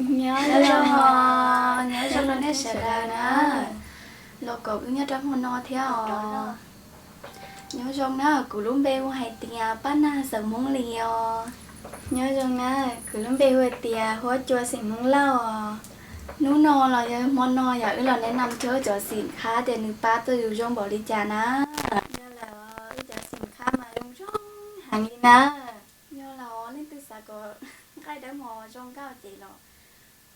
Nyob zoo, nyob zoo rau nej sawv daws na. Los koom wb nyob rau hmo no thiab os. Nyob zoo na, kuv lub npe hu hais tias Paj Nag xeem Hmoob Lis os. Nyob zoo na, kuv lub npe hu hais tias Huab Cua xeem Hmoob Lauj os. Hnub no los yog hmo no yog wb los nev nam rau cov xim khab tias nws pab tau yus zoo npaum li cas na. Yog lawm, wb cov xim khab mas zoo zoo heev li na. Yog lawm, leej twg xav kom nqaij dawb mos zoo nkauj ces los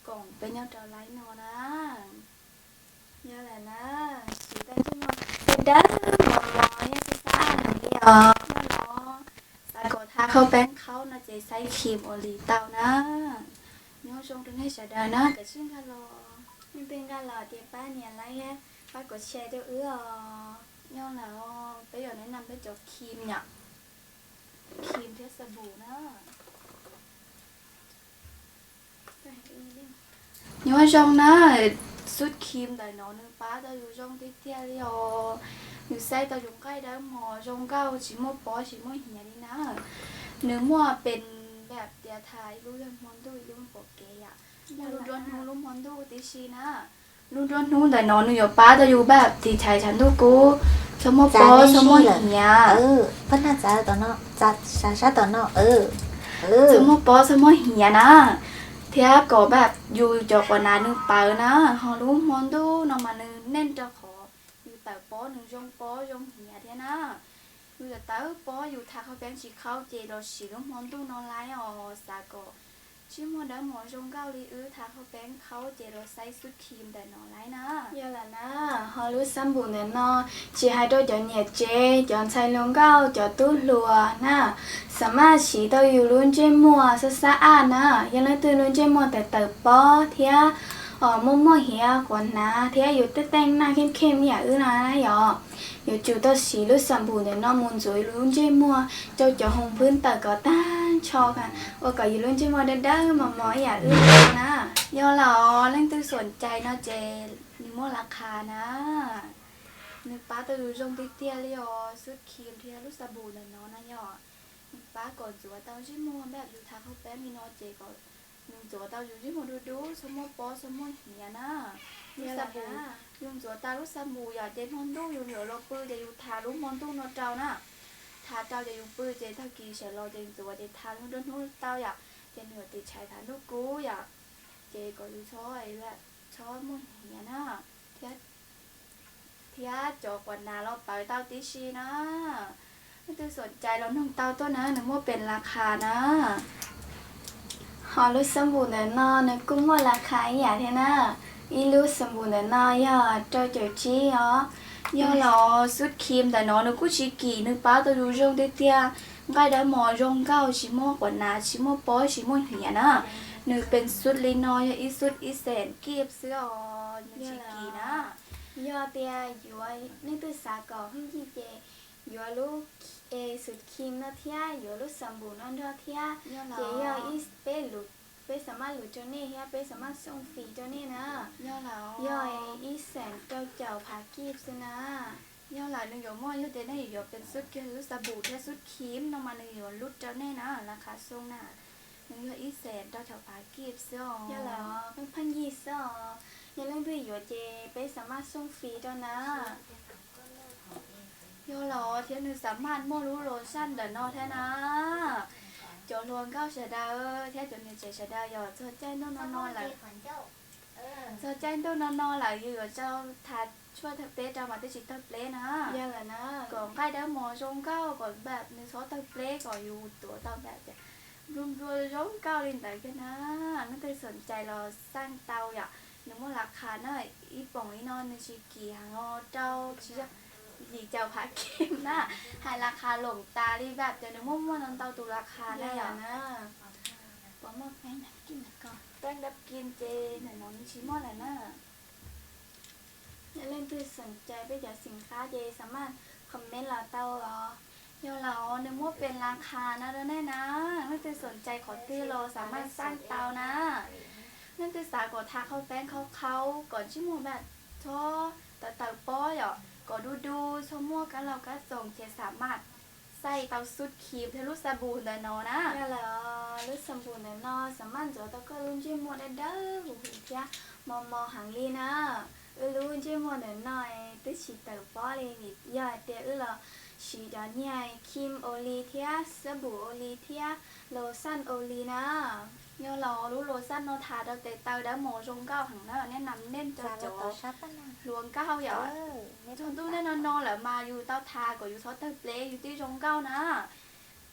koom peb nyob rau live no na. Yog lawm na, siv tau ntsej muag dawb dawb mos mos, yog xab xab heev li os. Yog lawm, xav kom tha khauj peeb khaub no ces xaiv cream ua li tau na. Nyob zoo rau nej sawv daws na, koj sib nkag los, leej twg nkag los ces pab nias like thiab pab kom share rau wb os. Yog lawm, peb yuav nev nam peb cov cream yom, cream thiab xa npum na. Nyob zoo na, xub cream ntawm no nws pab tau yus zoo tiag tiag li os. Nws xaiv tau yus nqaij dawb mos zoo nkauj tsis muaj pob tsis muaj hiav li na. Nws muaj pes npam tias tha ib lub yog hmo ntuj ib lub pom kev yom. Muaj lub nruab hnub lub hmo ntuj tib si na. Lub nruab hnub ntawm no nws yuav pab tau yus npam tiv thaiv tshav ntuj kub, txhob muaj pob txhob muaj hiav. Txhob muaj pob txhob muaj hiav na, thiab kom npam yus cov quas nav nws pawv na. Ho lub hmo ntuj no mas nws neej rau qhov nws tawm pob nws zoo pob zoo hiav thiab na. Yus yuav tawm pob yus tha khauj peeb tsis khaub ces los siv lub hmo ntuj no laib os. Xav kom ntsej muag dawb mos zoo nkauj li wb tha khauj peeb khaub ces los xaiv xub cream ntawm no laib na. Yog lawm na, ho lub xab npum ntawm no tsis hais rau cov niam tsev, cov ntxhais hluas nkauj, cov tub hluas na, xam maj siv tau yus lub ntsej muag xab xab aj na. Yog leej twg lub ntsej muag tawm tawm pob thiab muaj muaj hiav quas nav thiab yus tej teej naj kheej kheej ib yam wb na yom, yuav tsum tau siv lub xab npum ntawm no mus ntxuav lub ntsej muag rau cov hoos phwb tawm kom tag nrho, ua kom yus lub ntsej muag dawb dawb mos mos ib yam wb na. Yog lawm, leej twg xom cai no ces nws muaj las khas na. Nws pab tau yus zoo tiag tiag li os, xub cream thiab lub xab npum ntawm no na yom. Nws pab kom ntxuav tau ntsej muag npam yus tha khauj peeb li no ces kom nws ntxuav tau yus ntsej muag dub dub txhob muaj pob txhob muaj hiav na. Lub xab npum, yus ntxuav tau lub xab npum yom ces hmo ntuj yus yuav los pw ces yus tha lub hmo ntuj no rau na. Tha rau ces yus pw ces tag kis sawv los ces ntxuav ces tha lub nruab hnub tau yom, ces nws yuav tiv thaiv tshav ntuj kub yom. Ces kom yus txhob, txhob muaj hiav na, thiab, thiab cov quas nav los pawv tau tib si na. Leej twg xom cai los noog tau tuaj na, nws muaj pes las khas na. Ho lub xab npum ntawm no nws kuj muaj las khas ib yam thiab na. Ib lub xab npum ntawm no yog rau caum tsib os. Yog los xub cream ntawm no nws kuj tsis kim, nws pab tau yus zoo tiag tiag, nqaij dawb mos zoo nkauj tsis muaj quas nav tsis muaj pob tsis muaj hiav na. Nws pes xub li no yog ib xub ib xees kij xwb os, nws tsis kim na. Yog tias yuav, leej twg xav kom pheej yig ces yuav lub xub cream no thiab yuav lub xab npum no nrog thiab. Ces yog peb, peb xam maj lus rau nej thiab peb xam maj xoo fis rau nej na. Yog ib xees rau caum phav kij xwb na. Yog lawm, nws yuav muaj, yog tias nej yuav pes xub kiag lub xab npum thiab xub cream no mas nws yuav lub rau nej na, las khas xoo na. Nws yog ib xees rau caum phav kij xwb os. Yog lawm, pheej pheej yig xwb os. Yog leej twg yuav ces peb xam maj xoo fis rau na. Yog los thiab nws xam maj muaj lub los saj ntawm no thiab na. Cov hluas nkauj sawv daws thiab cov niam tsev sawv daws yog txog caij ntuj no no lawm, txog caij ntuj no no lawm yus yuav tau tha tshuaj tawg pleb rau mas twb tsis tawg pleb na. Kom nqaij dawb mos zoo nkauj kom nws txhob tawg pleb kom yus tuav tau nplua nplua zoo nkauj li ntawd kiag na. Leej twg xom cai los xaj tau yom, nws muaj las khas na. Ib poom li no nws tsis kim heev os, rau tsis yog yim caum phav kij na. Hais las khas loom tas li npam ces nws muaj muaj ntau tus las khas na yom. Pom muaj peeb dab kij ces ntawm no nws tsis muaj lawm na. Yog leej twg xom cai peb cov xim qab ces xam maj comment los tau os. Yog lawm, nws muaj pes las khas no rau nej na. Leej twg xom cai qhov twg los xam maj xaj tau na. Leej twg xav kom tha khau peeb khau khau kom ntsej muag npam txhob tawv tawv pob yom, kom du du txhob muaj kab laug kab txoom ces xam maj xaj tau xub cream thiab lub xab npum ntawm no na. Yog lawm, Lub xav npum ntawm no xam maj ntxuav tau koj lub ntsej muag dawb dawb huv huv thiab mos mos heev li na. Wb lub ntsej muag ntawm no twb tsis tawm pob li vim yog hais tias wb los siv cov niag cream ua li thiab xab npum ua li thiab los xaj ua li na. Yog los lub los xaj no tha rau tes taw dawb mos zoo nkauj heev na, nej nam nej rau cov hluas nkauj yom. Txog ntuj nej no no lawm mas yus tau tha kom yus txhob tawg pleb yus thiaj zoo nkauj na.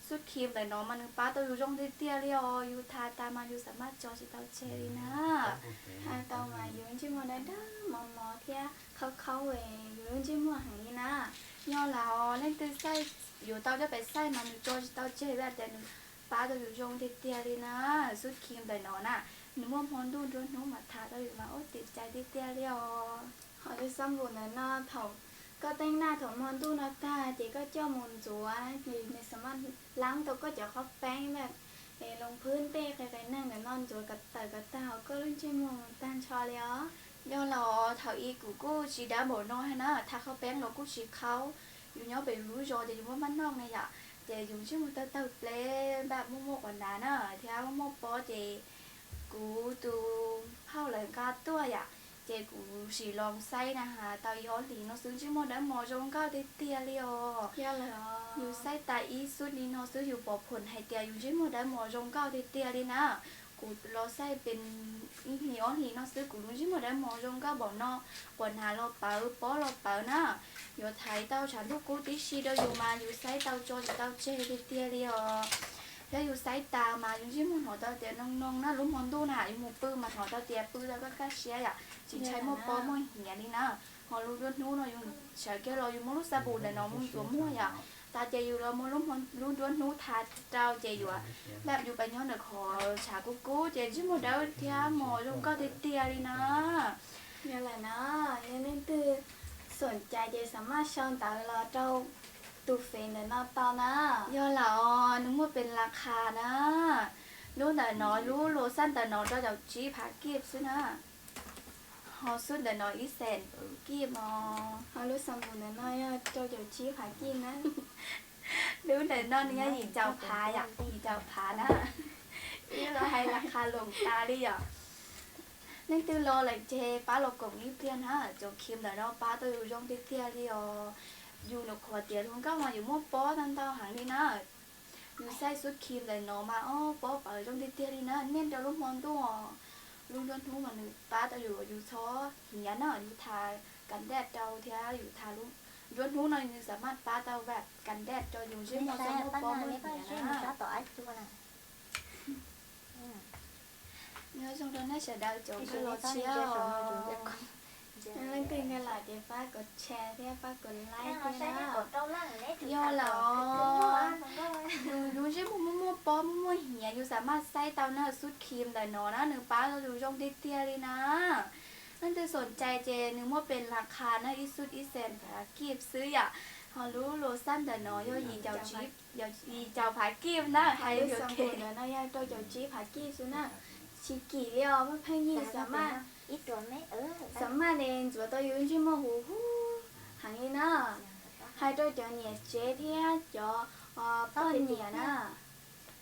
Xub cream ntawm no mas nws pab tau yus zoo tiag tiag li os, yus tha tas mas yus xam maj tso tsis tau tseg li na. Tha tau mas yus ntsej muag dawb dawb mos mos thiab khaub khaub yus lub ntsej muag heev li na. Yog los leej twg xaij yuav tau coj pem xaij mas nws tso tsis tau tseg vim tias nws pab tau yus zoo tiag tiag li na. Xub cream ntawm no na, nws muaj hmo ntuj nruab hnub mas tha tau yus mas ua tim cai tiag tiag li os. Ho lub xab npum ntawm no thaum koj teej naj thaum hmo ntuj no tag ces koj coj mus ntxuav, nws xam maj laab tau koj cov qhob peeb es loo phwb ntej qe qe neeg ntawm no ntxuav kom tawm kom tag hauv koj lub ntsej muag mus tag nrho li os. Yog los thaum ub kuv kuj tsis dawb npaum no na, tha qhob peeb los kuj tsis khaub, yus nyob pem yus lub zos ces yus muaj maj noj ne yom, ces yus ntsej muag tawg tawg pleb npaj muaj muaj quav hnav na, thiab muaj muaj pob ces kuv tus phauj lawv nqa tuaj yom, ces kuv sim los xaij na has tau ib ob hlis no xwb ntsej muag dawb mos zoo nkauj tiag tiag li os. Yus xaij tas ib xub li no xwb yus pom phoom hais tias yus ntsej muag dawb mos zoo nkauj tiag tiag li na. Kuv los xaij pem ib hlis ob hlis no xwb kuv lub ntsej muag dawb mos zoo nkauj npaum no, quav hnav los pawv pob los pawv na. Yuav thaiv tau tshav ntuj kub tib si rau yus mas yus xaij tau tso tsis tau tseg tiag tiag li os. Thiab yus xaij tas mas yus ntsej muag hnov tau tias noo noo na, lub hmo ntuj na yus mus pw mas hnov tau tias pw tau kaj kaj siab yom, tsis ntshai muaj pob muaj hniav li na. Ho lub nruab hnub no yus sawv kiag los yus muab lub xab npum ntawm no mus ntxuav muag yom, tas ces yus los muab lub nruab hnub tha rau ces yuav npaj yus pab nyob ntawm qhov tshav kub kub ces ntsej muag dawb thiab mos zoo nkauj tiag tiag li na. Yog lawm na, yog leej twg xoom cai ces xam maj sau ntawv los rau tus fev ntawm no tau na. Yog lawm os, nws muaj pes las khas na. Lub ntawm no, lub los xaj ntawm no rau caum tsib phav kij xwb na. Ho xub ntawm no ib xees kij no. Ho lub xab npum ntawm no yog rau caum tsib phav kij na. Lub ntawm no nws yog yim caum phav yom, yim caum phav na. Ib los hais las khas loos tas li yom. Leej twg los lawm ces pab los koom ib pliag na, cov cream ntawm no pab tau yus zoo tiag tiag li os. Yus nyuam qhuav tiav hluas nkauj mas yus muaj pob tau ntau heev li na. Yus xaij xub cream ntawm no mas ob pob pawv zoo tiag tiag li na, nej rau lub hmo ntuj, lub nruab hnub mas nws pab tau yus, yus txhob hniav na, yus tha kas daj rau thiab yus tha lub nruab hnub no nws xam maj pab tau kas daj rau yus ntsej muag txhob muaj pob muaj hniav na. Nyob zoo rau nej sawv daws cov kuv los tshiab os. Leej twg nkag los ces pab kom share thiab pab kom like thiab na. Yog lawm, yus lub ntsej muag muaj muaj pob muaj muaj hniav yus xam maj xaij tau na, xub cream ntawm no na nws pab tau yus zoo tiag tiag li na. Leej twg xoom cai ces nws muaj pes las khas na, ib xub ib xees phav kij xwb yom. Ho lub los xaj ntawm no yog yim caum phav kij na, hais lus ntawm no yog rau caum tsib phav kij xwb na. Tsis kim li os, pheej yig xam maj, xam maj ne ntxuav tau yus ntsej muag huv huv heev li na. Hais rau cov niam tsev thiab cov poj niam na,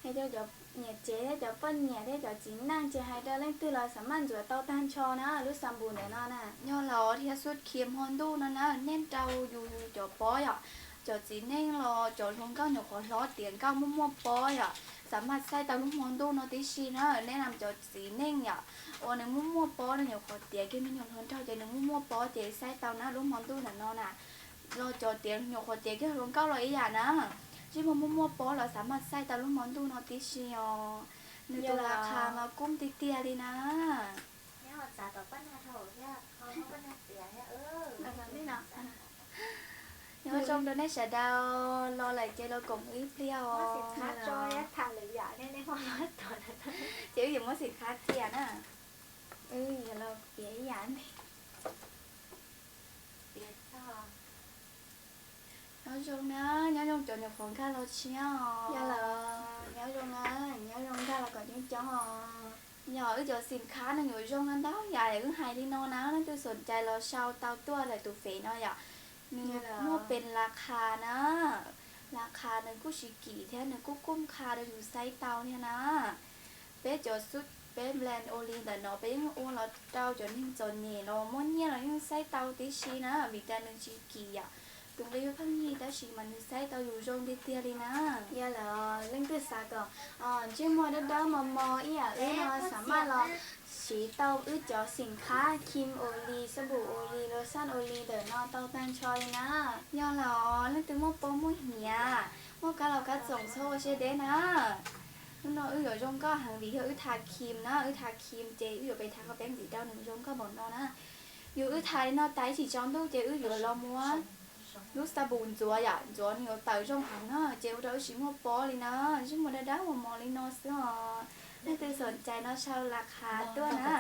hais rau cov niam tsev thiab cov poj niam thiab cov txiv neej ces hais rau leej twg los xam maj ntxuav tau tag nrho na lub xab npum ntawm no na. Yog los thiab xub cream hmo ntuj no na, nej rau yus cov pob yom, cov txiv neej los cov hluas nkauj nyuam qhuav hlob tiav nkauj muaj muaj pob yom, xam maj xaij tau lub hmo ntuj no tib si na. Nej lam cov txiv neej yom, uas nws muaj muaj pob, nws nyuam qhuav tiav kiag me nyuam hluas nraug ces nws muaj muaj pob ces xaij tau na lub hmo ntuj ntawm no na. Los cov tiav nyuam qhuav tiav kiag hluas nkauj los ib yam na, ntsej muag muaj muaj pob los xam maj xaij tau lub hmo ntuj no tib si os. Nws tus las khas mas kub tiag tiag li na. Nyob zoo rau nej sawv daws, los lawm ces los koom ib pliag os. Ces wb yuav muab xim khab cia na. Wb yuav los piav ib yam ntej. Nyob zoo na, nyob zoo cov nyuam qhuav nkag los tshiab os. Yog lawm, nyob zoo na, nyob zoo nkag los kom coob coob os. Yog wb cov xim khab no yuav zoo ntau yam wb hais li no na, leej twg xoom cai los sau tau tuaj ntawm tus fev no yom. Nws muaj pes las khas na, Las qha nws kuj tsis kim thiab nws kuj koom qha rau yus xaiv tau thiab na. Peb cov xub, peb brand Olay ntawm no peb yeej ua los rau cov neeg txom nyem los muaj nyiaj los yeej xaiv tau tib si na, vim tias nws tsis kim yom. Tus nqi pheej yig tab sis mas nws xaiv tau yus zoo tiag tiag li na. Yog lawm, leej twg xav kom ntsej muag dawb dawb mos mos ib yam wb no, xam maj los siv tau wb cov xim khab, cream Olay, xab npum Olay, lotion Olay ntawm no tau tag nrho li na. Yog lawm, leej twg muaj pob muaj hiav, muaj kab laus kab txoom txhob ua siab deb na. Hnub no wb yuav zoo nkauj heev vim yog wb tha cream na, wb tha cream ces wb yuav pes tha qhov peeb ntxiv rau nws zoo nkauj npaum no na. Yus wb tha li no tas ib chim tsaus ntuj ces wb yuav los muab lub xab npum ntxuav yom, ntxuav nws yuav tawm zoo heev na, ces ua rau wb tsis muaj pob li na. Ntsej muag dawb dawb mos mos li no xwb os. Leej twg xom cai no sau las qha tuaj na.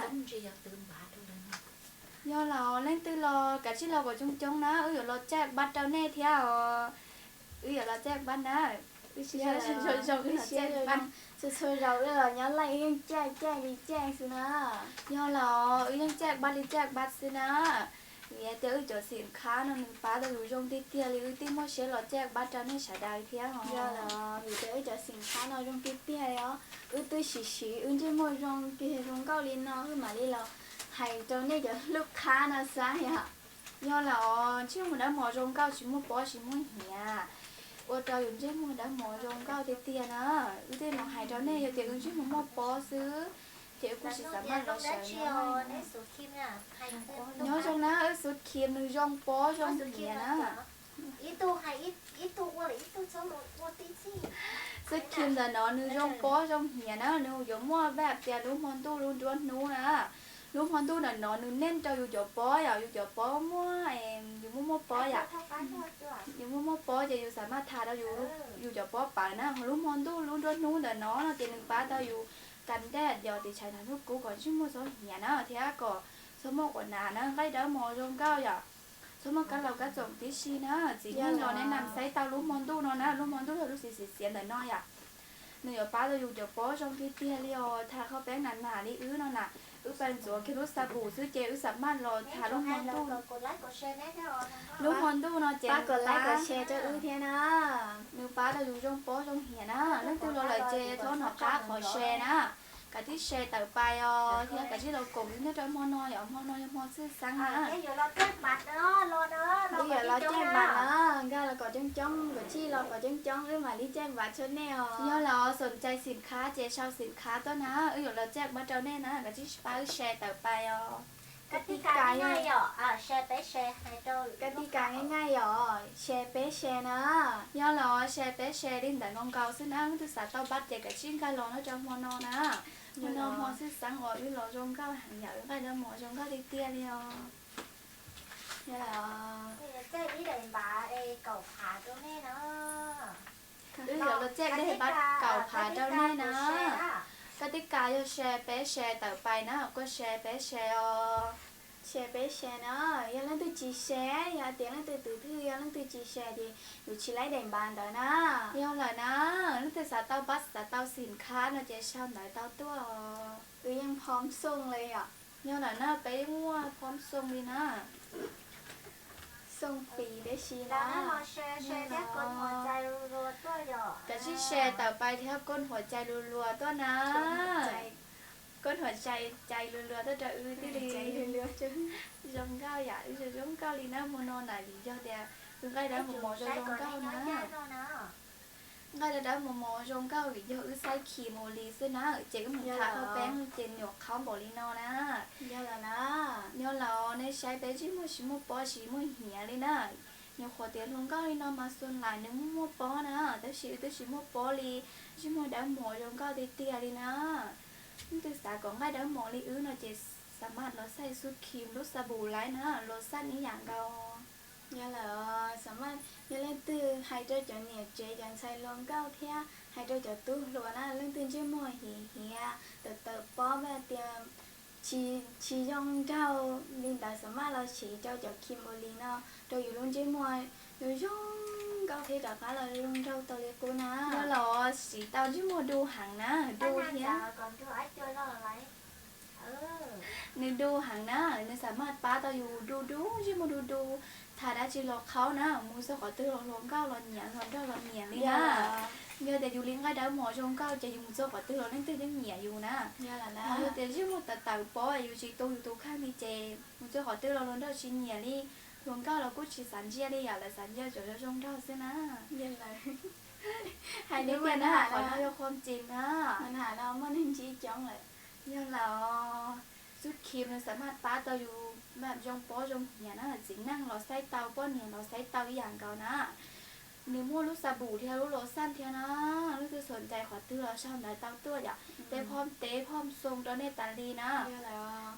Yog lawm, leej twg los kav tsij los kom coob coob na, wb yuav los caj npab rau nej thiab os. Wb yuav los caj npab na. Wb siab zoo zoo wb los caj npab. Txhua txhua zaus wb los nyob laj yeej caj caj li caj xwb na. Yog lawm, wb yeej caj npab li caj npab xwb na. Vim tias wb cov xim khab no nws pab tau yus zoo tiag tiag li, wb thiaj muaj siab los caj npab rau nej sawv daws thiab os. Yog lawm, vim tias wb cov xim khab no zoo tiag tiag li os. Wb twb siv siv wb ntsej muag zoo tiag zoo nkauj li no wb mam li los hais rau nej cov lub khab no xwb yom. Yog lawm, ntsej muag dawb mos zoo nkauj tsis muaj pob tsis muaj hiav, ua rau yus ntsej muag dawb mos zoo nkauj tiag tiag na. Wb thiaj los hais rau nej, yog tias wb ntsej muag muaj pob xwb ces wb kuj tsis xam maj los sawv no. Nyob zoo na, wb xub cream nws zoo pob zoo hiav na. Xub cream ntawm no nws zoo pob zoo hiav na, nws yuav muaj vab tias lub hmo ntuj lub nruab hnub na. Lub hmo ntuj ntawm no nws neej rau yus cov pob yom, yus cov pob muaj, yus muaj muaj pob yom. Yus muaj muaj pob ces yus xam maj tha rau yus cov pob pawv na. Ho lub hmo ntuj lub nruab hnub ntawm no no ces nws pab tau yus kas dej yog tis tshais nag hnub kub kom ntsej muag txhob hiav na thiab kom txhob muaj quav nas na, nqaij dawb mos zoo nkauj yom. Txhob muaj kab laus kab txoom tib si na, txiv neej los nej nam xaiv tau lub hmo ntuj no na, lub hmo ntuj yog lub xiv xiv xiav ntawm no yom. Nws yuav pab tau yus cov pob zoo tiag tiag li os, tha qhov peeb nas nas li wb no na. Wb pab ntxuav kiag lub xab npum xwb ces wb xam maj los tha lub hmo ntuj. Lub hmo ntuj no ces pab kom like kom share rau wb thiab na. Nws pab tau yus zoo pob zoo hiav na, leej twg los lawm ces thov nov qab qhov share na. Kav tsij share tawm pais os, thiab kav tsij los koom wb nyob rau hmo no yom, hmo no yog hmo tshwj xeeb na. Wb yuav los caij npas na, nkag los kom coob coob, kav tsij los kom coob coob wb mam li caij npas rau nej os. Yog lawm, xom cai xim khab ces sau xim khab tuaj na, wb yuav los caij npas rau nej na, kav tsij pab wb share tawm pais os. Kab ti kas nyaj yom, share peb share na. Yog lawm, share peb share li ntawd nkaus nkaus xwb na, leej twg xav tau npab ces kav tsij nkag los nyob rau hmo no na. Hmo no hmo tshwj xeeb uas wb los zoo nkauj heev yom, wb nqaij dawb mos zoo nkauj tiag tiag li os. Wb yuav los caij dej npab kaum phav rau nej na. Kab ti kas yog share peb share tawm pais na, kuj share peb share os. Share peb share na, yog leej twg tsis share, yog hais tias leej twg tus twg yog leej twg tsis share ces yus tsis laib dej npab ntawd na. Yog lawm na, leej twg xav tau npab xav tau xim khab no ces sau ntawv tau tuaj os. Wb yeej phom xoo li yom. Yog lawm na, peb yeej muaj phom xoo li na. Xoo fim tib si na. Kav tsij share tawm pais thiab kos huam cai lus luas tuaj na. Kos huam cai lus luas tuaj rau wb thiaj li zoo nkauj yom, wb zoo zoo nkauj li na. Hmo no na vim yog tias wb nqaij dawb mos mos zoo zoo nkauj na. Nqaij dawb dawb mos mos zoo nkauj vim yog wb xaiv kis mus li xwb na, ces wb mus tha qhov peeb ces nyuam qhov npaum li no na. Yog lawm, nej saib peb ntsej muag tsis muaj pob tsis muaj hiav li na. Nyuam qhuav tias hluas nkauj li no mas xu lais nws muaj muaj pob na, tab sis wb twb tsis muaj pob li, ntsej muag dawb mos zoo nkauj tiag tiag li na. Leej twg xav kom nqaij dawb mos li wb no ces xam maj los xaiv xub kis lub xab npum laib na, los xaj ib yam nkaus. Yog lawm, xam maj yog leej twg hais rau cov niam tsev cov ntxhais hluas nkauj thiab hais rau cov tub hluas na, leej twg ntsej muag hiav hiav tawm tawm pob tias tsis zoo nraug li ntawd xam maj los siv rau cov Kimberly no rau yus lub ntsej muag yuav zoo nkauj thiab rov qab los zoo nraug tau li qub na. Yog los siv tau ntsej muag du heev na, du thiab. Nws du heev na, nws xam maj pab tau yus du du, ntsej muag du du, tham dab tsi los qhaub na, mus txog qhov twg los hluas nkauj los nyiam, hluas nraug los nyiam li na. Yog tias yus li nqaij dawb mos zoo nkauj ces yus mus txog qhov twg los leej twg yeej nyiam yus na. Yog tias ntsej muag tawv tawv pob yus tsis tu yus tus kheej li ces mus txog qhov twg los hluas nraug tsis nyiam li, hluas nkauj los kuj tsis xav ntsia li, yam lawv xav ntsia cov zoo zoo nraug xwb na. Hais li tiag na, qhov no yog qhuam ces na. Yog lawm, xub khim nws xam maj pab tau yus zoo pob zoo nyiam na, txiv neej los saib tau, poj niam los saib tau ib yam nkaus na. Nws muaj lub xab npum thiab lub los xaj thiab na, leej twg xom ncais qhov twg los sau ntawv tau tuaj yom. Tej phom teb phom xoo rau nej tas li na.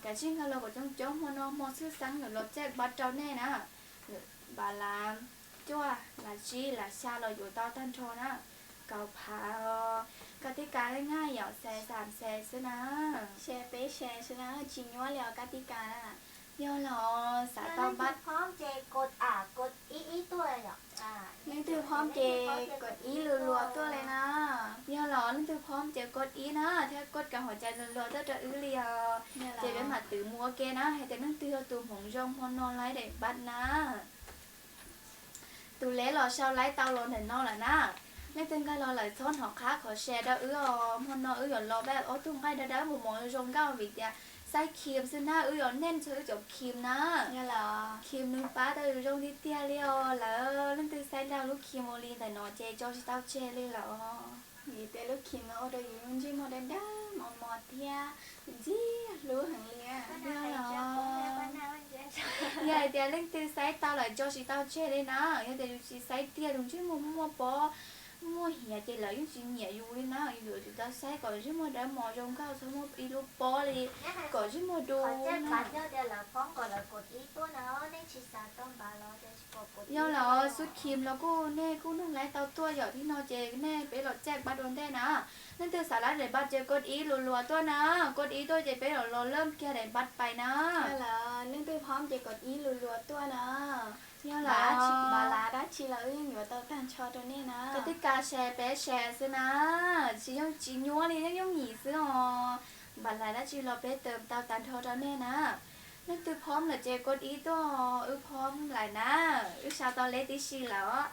Kav tsij nkag los kom coob coob, hmo no hmo tshwj xeeb lawv los caj npab rau nej na. Npam lav cuaj, lav tsib, lav xya los yuav tau tag nrho na. Kaum phav, koj tib kas lej nyaj yom, xes xam xes xwb na. Xes peb xes xwb na, tsis nyuaj li os koj tib kas na. Yog los xav tau npab, leej twg phom ces kod ib luag luag tuaj li na. Yog los leej twg phom ces kod ib na, thiab kod kas huam cai luag luag tuaj rau wb li os. Ces peb mam twv mus ua ke na, hais tias leej twg yog tus hmoov zoo hmo no laib daim npab na. Tus leb los sau laib tau los ntawm no lawm na. Leej twg nkag los lawm txhob hnov qhab qhov share rau wb os, hmo no wb yuav los pab ob tug nqaij dawb dawb mos mos zoo nkauj vim tias saib khim xwb na, wb yuav nej txog wb cov khim na. Khim nws pab tau yus zoo tiag tiag li os, lawv leej twg saib ntau lub khim ua li ntawm no ces tso tsis tau tseg li lawm. Vim tias lub khim no ua rau yus ntsej muag dawb dawb mos mos thiab ntxim hlub heev li. Yog hais tias leej twg saib tau lawm tso tsis tau tseg li na, yog tias yus tsis saib tiag tus ntsej muag muaj pob muaj hiav ces lawv yeej tsis nyiam yus li na. Yus yuav tsum tau saib kom ntsej muag dawb mos zoo nkauj, txhob muaj ib lub pob li, kom ntsej muag du. Yog los xub khim los kuj nej kuj nug laib tau tuaj yom, thib no ces nej peb los caj npab dua ntej na. Leej twg xav laib daim npab ces kod ib luag luag tuaj na, kod ib tuaj ces peb los los lawm kiag daim npab pais na. Leej twg phom ces kod ib luag luag tuaj na. Yog los npam lav dab tsi los wb yeej yuav tau tag nrho rau nej na. Koj tib kas share peb share xwb na, tsis yooj tsis nyuaj li, yeej yooj yim xwb os. Npam lav dab tsi los peb tawm tau tag nrho rau nej na. Leej twg phom lawm ces kod ib tuaj, wb phom lawm na, wb sau tau leb tib si lawm.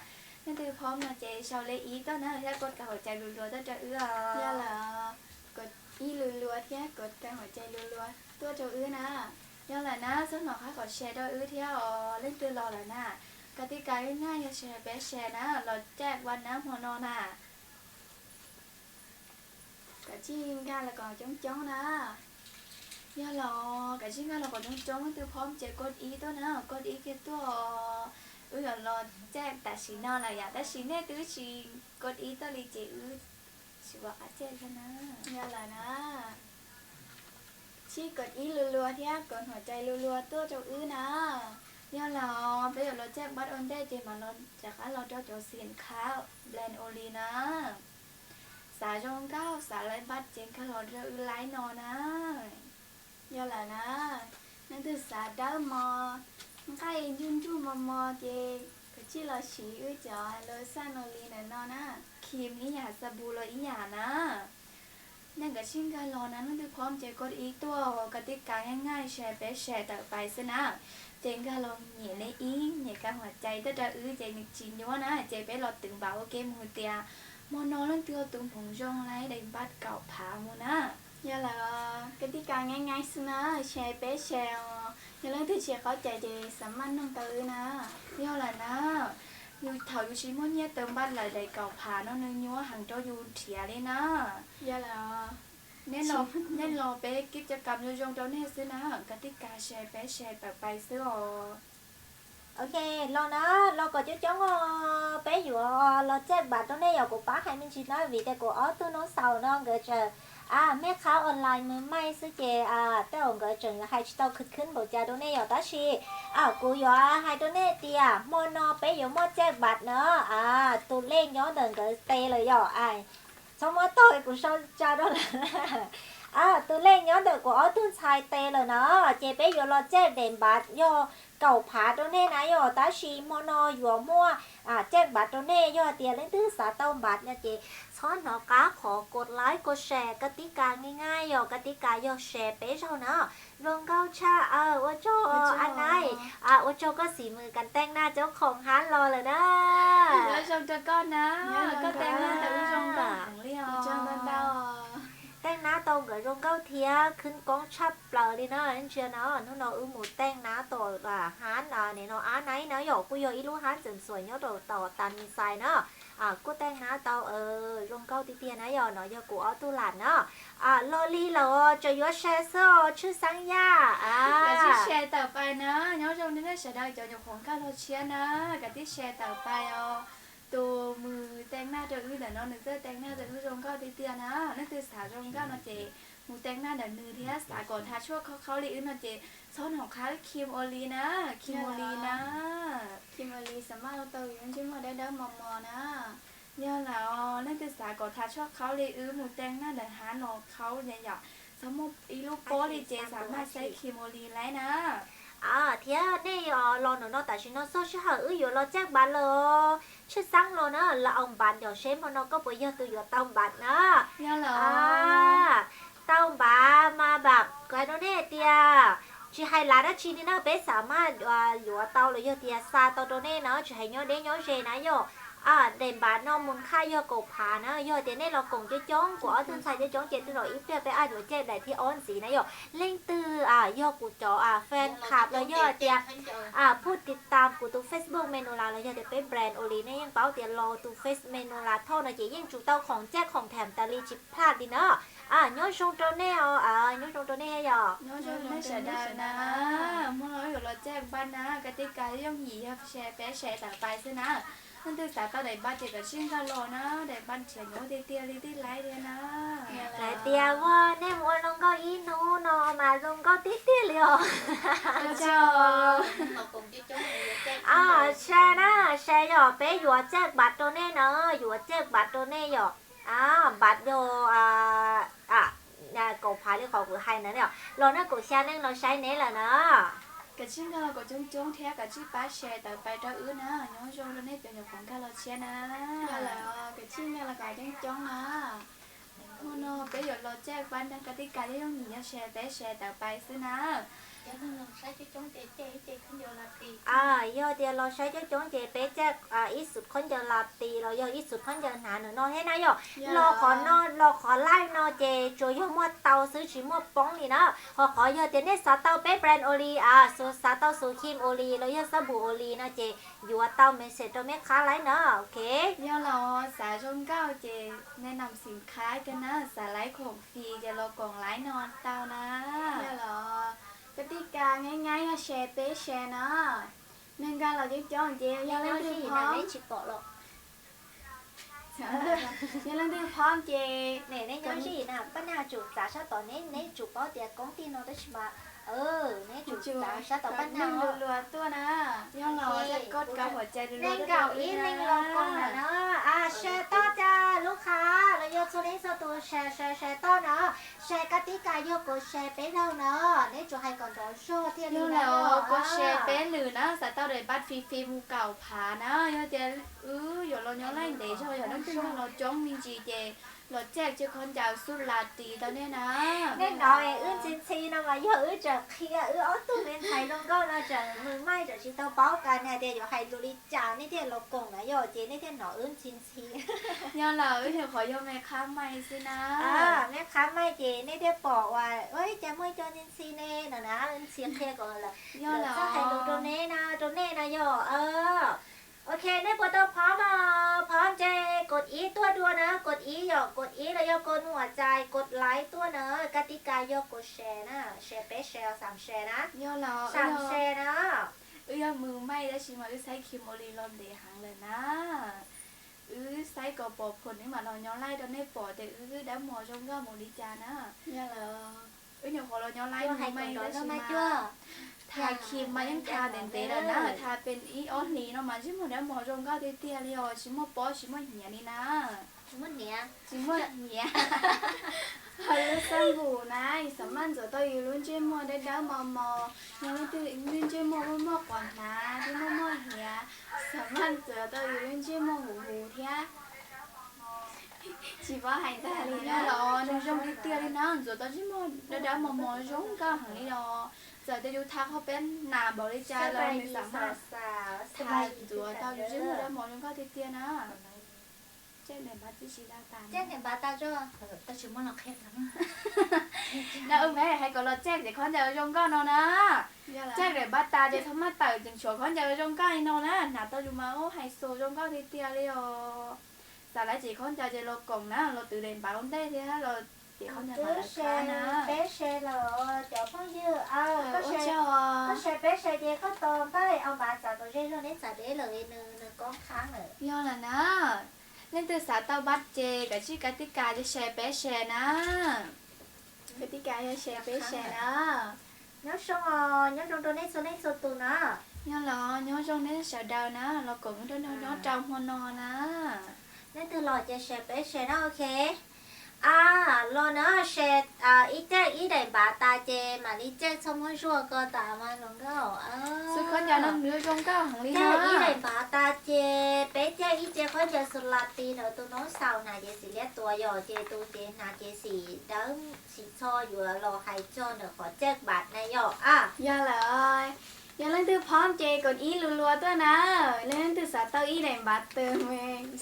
Leej twg phom no ces sau leb ib tuaj na, thiab kod kas huam cai luag luag tuaj rau wb os. Yog lawm, kod ib luag luag thiab kod kas huam cai luag luag tuaj rau wb na. Yog lawm na, txhob hnov qhab qhov share rau wb thiab os, leej twg los lawm na. Koj tib kas nyaj yog share peb share na, los caj npab na hmo no na. Kav tsij nkag los kom coob coob na. Yog los kav tsij nkag los kom coob coob, leej twg phom ces kod ib tuaj na, kod ib kiag tuaj. Wb yuav los caj tam sim no lawm yom, tab sis nej twb tsis kod ib tuaj li ces wb tsis ua qab caj thiab na. Yog lawm na, tsij kod ib luag luag thiab kod huam cai luag luag tuaj rau wb na. Yog los peb yuav los caj npab ua ntej ces mam rov qab los rau cov xim khab blan ua li na. Xav zoo nkauj xav laib npab ces nkag los rau wb laib no na. Yog lawm na, leej twg xav dawb mos, nqaij ntsuj ntsuj mos mos ces kav tsij los siv wb cov los xaj no li ntawm no na. Khim ib yam, xab npum los ib yam na. Nej kav tsij nkag los na, leej twg phom ces kod ib tuaj, koj tib kas nyaj nyaj share peb share tawm pais xwb na. Ces nkag los nyem li ib, nyem kas huam cai tuaj rau wb ces nws tsis nyuaj na, ces peb los twv npam ua ke mus tias hmo no leej twg yog tus hmoov zoo laib daim npab kaum phav mus na. Yog lawm, koj tib kas nyaj nyaj xwb na, share peb share os, yog leej twg tsis qaub cai ces xam maj noog tau wb na. Yog lawm na, yus thaum yus tsis muaj nyiaj tawm npab lawm daim kaum phav no nws nyuaj heev rau yus nrhiav li na. Yog lawm, nej los peb kib cov kam zoo zoo rau nej xwb na, koj tib kas share peb share tawm pais xwb os. Ok, los na, los kom coob coob os, peb yuav los caj npab rau nej yom, kuv pab hais me ntsis na, vim tias kuv ob tug noob xaus no nkawd tseem, a, mej qhab online mws maij xwb ces tej zaum nkawd tseem yuav hais tsis tau khwv khwb npaum cas rau nej yom, tab sis, a, kuv yuav hais rau nej tias hmo no peb yuav muaj caj npab na, a, tus lej nyob ntawm nkawd tes lawm yom, a, txhob muab tog kuv sau tsa rau lawm. A, tus lej nyob ntawm kuv ob tug ntxhais tes lawm na, ces peb yuav los caj daim npab yog kaum phav rau nej na yom, tab sis hmo no yuav muaj caij npav rau nej. Yog tias leej twg xav tau npav no ces txhob hnov qab qhov kos laib kos share koj tib kas nqaij nqaij yom, koj tib kas yog share peb zaug na. Zoo nkauj tshaj, ua tsaug a nai, ua tsaug koj xim mws kas teej naj coob khoom hab los lawm na. Zoo rau koj na, koj teej naj tau zoo nkauj heev li os. Teej nab tau nkawd zoo nkauj thiab khwb koob tshaj plaws li na. Ntsia no, hnub no wb mus teej nab tom hab no ab naib na yom, kuj yog ib lub hab ntxawm ntxuam nyob rau tom Tanis Xais na. Kuj teej nab tau zoo nkauj tiag tiag na yom, no yog kuv ob tug lam na. Los li lawm, tseem yuav share xwb os, tshwj xeeb yaj. Koj tib share tawm pais na, nyob zoo nej sawv daws cov nyuam qhuav nkag los tshiab na, koj tib share tawm pais os. Tus mus teej naj rau wb ntawm no nws txawj teej naj rau wb zoo nkauj tiag tiag na. Leej twg xav zoo nkauj no ces mus teej naj ntawm nws thiab, xav kom tha tshuaj khaub khaub li wb no ces txhob hnov qab wb Kim Oli na, Kim Oli na. Kim Oli xav maj tau yus ntsej muag dawb dawb mos mos na. Yog lawm, leej twg xav kom tha tshuaj khaub li wb mus teej naj ntawm hab no khaub yom, txhob muaj ib lub pob li ces xav maj saib Kim Oli laib na. Thiab nej los ntawm no tam sim no txog sij hawm wb yuav los caij npav lawm, tshwj xeeb los na, los au npav yom, seb hmo no koj puas yog tus yuav tau npav na. Tau npav mas npav kuv hais rau nej tias tsis hais lav dab tsi li na, peb xav maj yuav tau los yog tias xa tau rau nej na, tsis hais nyob deb nyob ze na yom. Daim npav no mus khaj yog kaum phav na, yog tias nej los koom coob coob, kuv ob tug ntxhais coob coob ces tej zaum ib pliag peb yuav caij daim thib ob ntxiv na yom. Leej twg yog kuv cov fan club los yog tias phuj tiv tam kuv tus Facebook Menula los yog tias peb brand Oli, nej yeej paub tias los tus Face Menula thauj no ces yeej tsum tau khoom caij khoom tham tas li tsis plaj li na. Nyob zoo rau nej os, nyob zoo rau nej yom. Nyob zoo nej sawv daws na, hmo no wb yuav los caij npav na, koj tib kas yooj yim yog share peb share tawm pais xwb na. Leej twg xav tau daim npav ces koj tsij nkag los na, daim npav nrhiav nyuaj tiag tiag li tib laib thiab na. Lawv tias ua nej mus ua zoo nkauj ib hnub no mas zoo nkauj tiag tiag li os. Share na, share yom, peb yuav caij npav rau nej na, yuav caij npav rau nej yom. Npav yog kaum phav li qhov kuv hais na, los na kaum xya neeg los saib neb lawm na. Koj tsij nkag los kom coob coob thiab koj tsij pab share tawm pais rau wb na, nyob zoo rau nej cov nyuam qhuav nkag los tshiab na. Koj tsij nkag los kom coob coob na. Hmo no peb yuav los caij npav na, koj tib kas yooj yim yog share peb share tawm pais xwb na. Yog tias los saib coob coob ces peb caij ib xub khaub ncaws la ti los yog ib xub khaub ncaws hnav nws no thiab na yom. Los qhov no los qhov live no ces tsuas yog muaj tau xwb tsis muaj poob li na. Ho qhov yog tias nej xav tau peb brand Oli, xav tau xub khim Oli los yog xab npum Oli no ces yuav tau message rau meb qhab laib na, ok. Yog los xav zoo nkauj ces nej nam xim qhab kawg na, xav laib khoom fis ces los koom laib no tau na. Yog los koj tib kas nqaij nqaij yog share peb share na. Neeg nkag los coob coob ces yog leej twg pom, yog leej twg pom ces neb nyob zij na, pab nag tsum txav sab tod, neb tsum paub tias koob tij no tab sis mas neb tsum txav sab tod pab nag lua lua tuaj na. Yog los koj kab huam cai lua lua tuaj rau wb na. Share toj cas lub qhab los yog txhua leej txhua tus share share share toj na. Share koj tib kas yog kuv share peb zaug na, neb tsuas hais kom nrov zog thiaj li na. Kuv share peb lwm na, xav tau daim npav fis fis mus kaum phav na, yog tias wb yuav los nyob laij ntev zog, yog leej twg los coob me ntsis ces los caij tsis khaub ncaws xub la tis tau nej na. Nej hnov wb ntxhi ntxhi no mas yog wb tseem qhia wb ob tug me ntxhais zoo nkauj no tseem mws maij tseem tsis tau paub qas hais tias yuav hais lus li cas nej thiaj los koom na yom, ces nej thiaj hnov wb ntxhi ntxhi. Yog lawm, wb nyuam qhuav yog me qhab maij xwb na. Me qhab maij ces nej thiaj pom uas ua cas muaj ib co ntxhi ntxhi ne no na, ntxhi qhia kom lawv txhob hais lus rau neb na, rau nej na yom. Ok, nej puas tau phom mas phom ntse kod ib tuaj dua na, kod ib yom, kod ib los yog kod nuam cais kod laiv tuaj na, kab tib kas yog kod share na, share peb share xam share na. Xam share na. Wb yog mws maij tab sis mas wb saib Kimberly los ntev heev lawm na. Wb saib kom pom phom wb mam los nyob laij rau nej pom tias wb dab mos zoo nkauj mus li cas na. Wb nyuam qhuav los nyob laij mws maij tab sis mas tha Kim mas yeej tha ntev ntev lawm na, tha pem ib ob hlis no mas ntsej muag dab mos zoo nkauj tiag tiag li os, tsis muaj pob tsis muaj hniav li na. Tsis muaj hniav. Hauv lub xab npum na, xam maj ntxuav tau yus lub ntsej muag dawb dawb mos mos, yog leej twg lub ntsej muag muaj muaj quav hnav thiab muaj muaj hiav, xam maj ntxuav tau yus lub ntsej muag huv huv thiab. Tsis paub hais ntag li na los zoo zoo tiag tiag li na, ntxuav tau ntsej muag dawb dawb mos mos zoo nkauj heev li los. Txawm tias yus tha qhov peb nas npaum li cas los nws xam maj tha ntxuav tau yus ntsej muag dawb mos zoo nkauj tiag tiag na. Na, wb hais kom los txaj ces khaub ncaws zoo nkauj no na. Txaj daim npav tas ces thaum maj tawm tseem tshuav khaub ncaws zoo nkauj li no na, hnav tau yus mas ub hais xus zoo nkauj tiag tiag li os. Xav lawv ces khaub ncaws ces los koom na, los twv daim npav ua ntej thiab los ces khaub ncaws mas lawv khab na. Peb share los cov phooj ywg, koj share peb share ces koj tos npaj o mas txav kom ze zog neb txav deb lawm nws nws koob khab lawm. Yog lawm na, leej twg xav tau npaj ces kav tsij kav tij kas ces share peb share na. Kav tij kas yog share peb share na. Nyob zoo os, nyob zoo rau nej txhua leej txhua tus na. Yog los nyob zoo nej sawv daws na, los koom nrog nyob rau hmo no na. Leej twg los ces share peb share na, ok. A, los na, share ib caij ib daim npav tas ces mam li caij txhob muab zuaj ko tas mas hluas nkauj. Xwb khaub ncaws no nws zoo nkauj heev li na. Caij ib daim npav tas ces peb caij ib ce khaub ncaws xu la ti ntawd tus noob xaus hnav ces xim liab tuav yom, ces tus ces hnav ces xim dawb xim txho yuav los hais txog ntawm qhov caij npav na yom a. Yog lawm, yog leej twg phob ces kom ib lus luas tuaj na, leej twg xav tau ib daim npav tawm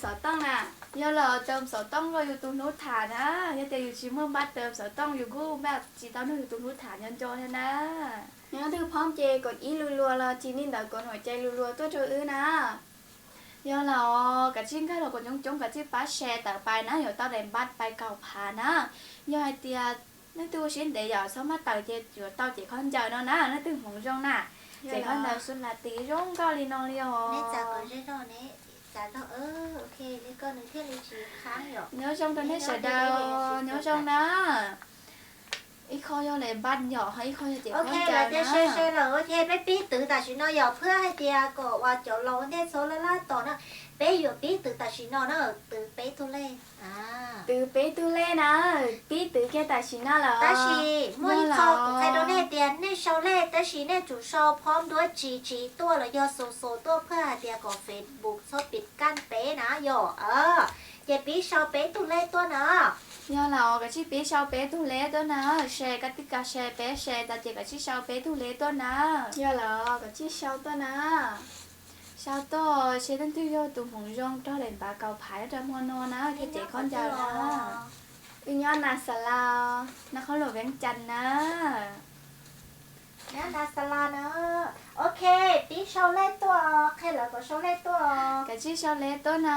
xov tooj na. Yog los tawm xov tooj rau yus tus hlub tham na, yog tias yus tsis muaj npaj tawm xov tooj yus kuj npaj tsis tau nrog yus tus hlub tham nco nco thiab na. Yog leej twg phob ces kom ib lus luas los sis li ntawd kom huam cai lus luas tuaj rau wb na. Yog los kav tsij nkag los kom coob coob, kav tsij pab share tawm pais na, yuav tau daim npav pais kaum phav na. Yog hais tias leej twg ua siab ntev yom txhob maj tawm ces yuav tau ces khaub ncaws no na, leej twg hmoov zoo na. Ces khaub ncaws xu la ti zoo nkauj li no li os. Nyob zoo rau nej sawv daws, nyob zoo na. Ib qho yog daim npav yom, ho ib qho yog ces khaub ncaws na. Peb pib twv tam sim no yog phwb hais tias kom uas cov laus ua ntej txhob laj laj tos na, peb yuav pib twv tam sim no na, twv peb tug lej. Twv peb tug lej na, pib twv kiag tam sim no lawm. Tab sis muaj ib qho kuv qhia rau nej tias nej sau lej tab sis nej tsum sau phob nruab tsis tsis tuaj los yog xus xus tuaj phwj hais tias kom Facebook txhob pim kaj peb na yom. Ces pib sau peb tug lej tuaj na. Yog los kav tsij pib sau peb tug lej tuaj na, share koj tij kas share peb share tas ces kav tsij sau peb tug lej tuaj na. Yog los kav tsij sau tuaj na. Sau tuaj seb leej twg yog tus hmoov zoo raug daim npav kaum phav nyob rau hmo no na, thiab ces khaub ncaws na. Wb nyob Nas Xas Las, Nas Khoos Luam Veev Cas na. Nyob Nas Xas Las na. Ok, pib sau lej tuaj, qhia lawv kom sau lej tuaj. Kav tsij sau lej tuaj na,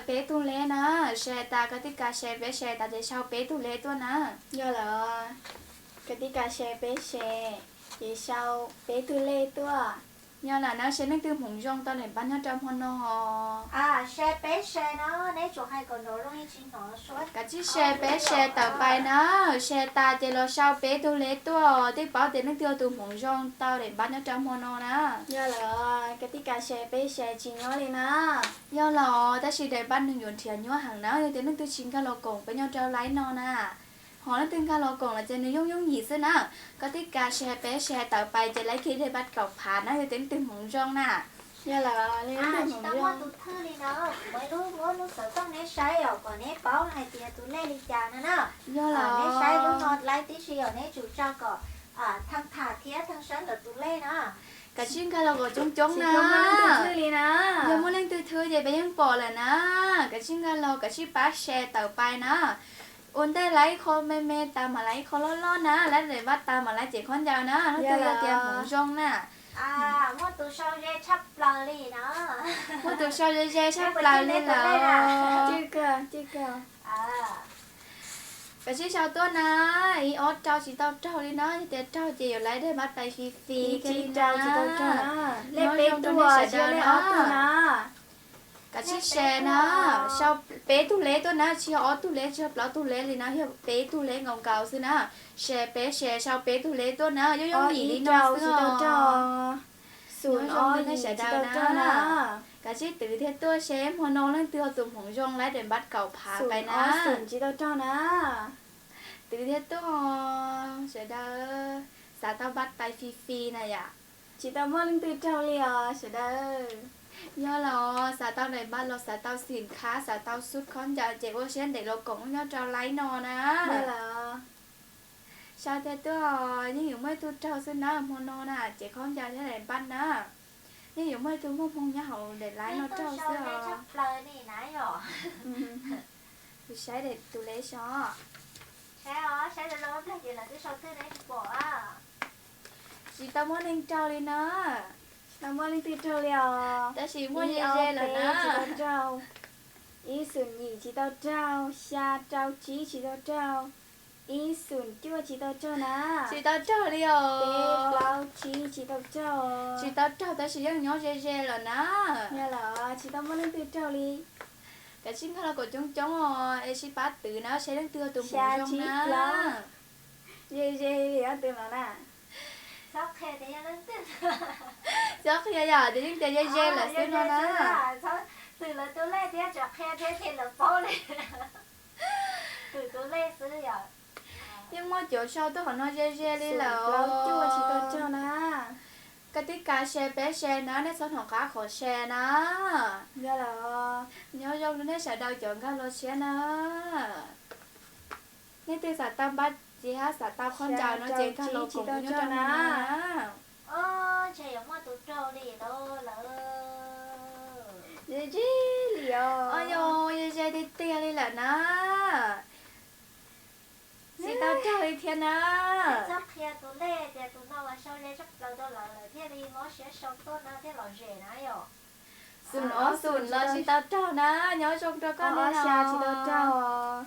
peb tug lej na, share tas koj tij kas share peb share tas ces sau peb tug lej tuaj na. Yog lawm, koj tij kas share peb share, ces sau peb tug lej tuaj. Yog lawm na, seb leej twg hmoov zoo tau daim npav nyob rau hmo no. Share peb share na, neb tsum hais kom nrov zoo tsis hnov suab. Kav tsij share peb share tawm pais na, share tas ces los sau peb tug lej tuaj, tej paub tias leej twg yog tus hmoov zoo tau daim npav nyob rau hmo no na. Yog lawm, koj tij kas share peb share tsis nyob li na. Yog los tab sis daim npav nws yuav nrhiav nyuaj heev na, yog tias leej twg tsis nkag los koom peb nyob rau live no na. Ho leej twg nkag los koom los ces nws yooj yooj yim xwb na. Koj tij kas share peb share tawm pais ces laiv kiag daim npav kaum phav na, yog tias leej twg hmoov zoo na. Yog lawm, tsis tau muaj tus thwj li na, kuv muab lub xov tooj neb saib os, kom neb paub hais tias tus lej li cas no na. Yog lawm, neb saib lub no laiv tib si os, neb tsum tso kom thaj tham thiab thaj saib ntawm tus lej na. Kav tsij nkag los kom coob coob na. Yog muaj leej twg thwj ces peb yeej pom lawm na. Kav tsij nkag los kav tsij pab share tawm pais na. Ua ntej laiv ib qho me me tas mam laiv ib qho loj loj na, laiv daim npav tas mam laiv ces khaub ncaws na, leej twg yog tias hmoov zoo na. Muaj tus sau ze tshaj plaws li na. Muaj tus sau ze ze tshaj plaws li lawm. Kav tsij sau tuaj na, ib ob rau tsis tau raug li na, yog tias raug ces yuav laiv daim npav pais fis fis kiag li na. Lej peb tug sawv daws na. Kav tsij share na, sau peb tug lej tuaj na, tsis yog ob tug lej, tsis yog plaub tug lej li na, yog peb tug lej nkaus nkaus xwb na. Share peb share sau peb tug lej tuaj na, yooj yooj yim li no xwb os. Nyob zoo nej sawv daws na. Kav tsij twv thiab tuaj seb hmo no leej twg yog tus hmoov zoo laiv daim npav kaum phav pais na. Twv thiab tuaj os sawv daws, xav tau npaj tais fis fis na yom. Tsis tau muaj leej twg raug li os sawv daws. Yog los xav tau daim npaj los xav tau xim khab, xav tau xub khaub ncaws ces ua siab ntev los koom nyob rau laib no na. Yog los, sau thiab tuaj, yeej yuav muaj ib tug raug xwb na hmo no na, ces khaub ncaws thiab daim npaj na. Yeej yuav muaj ib tug muaj hmoo nyob hauv daim laib no raug xwb os. Kuv saib tus leb so. Tsis tau muaj neeg raug li na. Tsis tau muaj leej twg raug li os. Tab sis muaj ze ze lawm na. Tsis tau raug. Ib xum yim tsis tau raug, xya rau tsib tsis tau raug, ib xum cuaj tsis tau raug na. Tsis tau raug li os. Peb plaub tsib tsis tau raug. Tsis tau raug tab sis yeej nyob ze ze lawm na. Yog los tsis tau muaj leej twg raug li. Kav tsij nkag los kom coob coob os es sib pab twv na seb leej twg yog tus hmoov zoo na. Ze ze li ob tug no na. Txhob qhia yog tias yeej tias ze ze lawm xwb no na. Twv lawv tus lej thiab tseem qhia thiab ces lawv paub li. Twv tus lej xwb yom. Yeej muaj cov sau tuaj qhov no ze ze li lawm. Plaub cuaj tsis tau raug na. Koj tib ka share peb share na, nej txhob hnov qab qhov share na. Yog los, nyob zoo rau nej sawv daws cov nkag los tshiab na. Nej twg xav tau npaj tsiab hab xav tau khaub ncaws no ces nkag los koom nyob rau no na. Ntshe yuav muaj tus raug li lawm. Ze ze li os. Yog ze ze tiag tiag li lawm na. Tsis tau raug li thiab na. Txhob qhia tus lej tias tus no mas sau ze tshaj plaws rau lawv lawm thiaj li mob siab sau tuaj no thiaj lom zem na yom. Xum ob xum los tsis tau raug na, nyob zoo rau koj na. Tsis tau raug.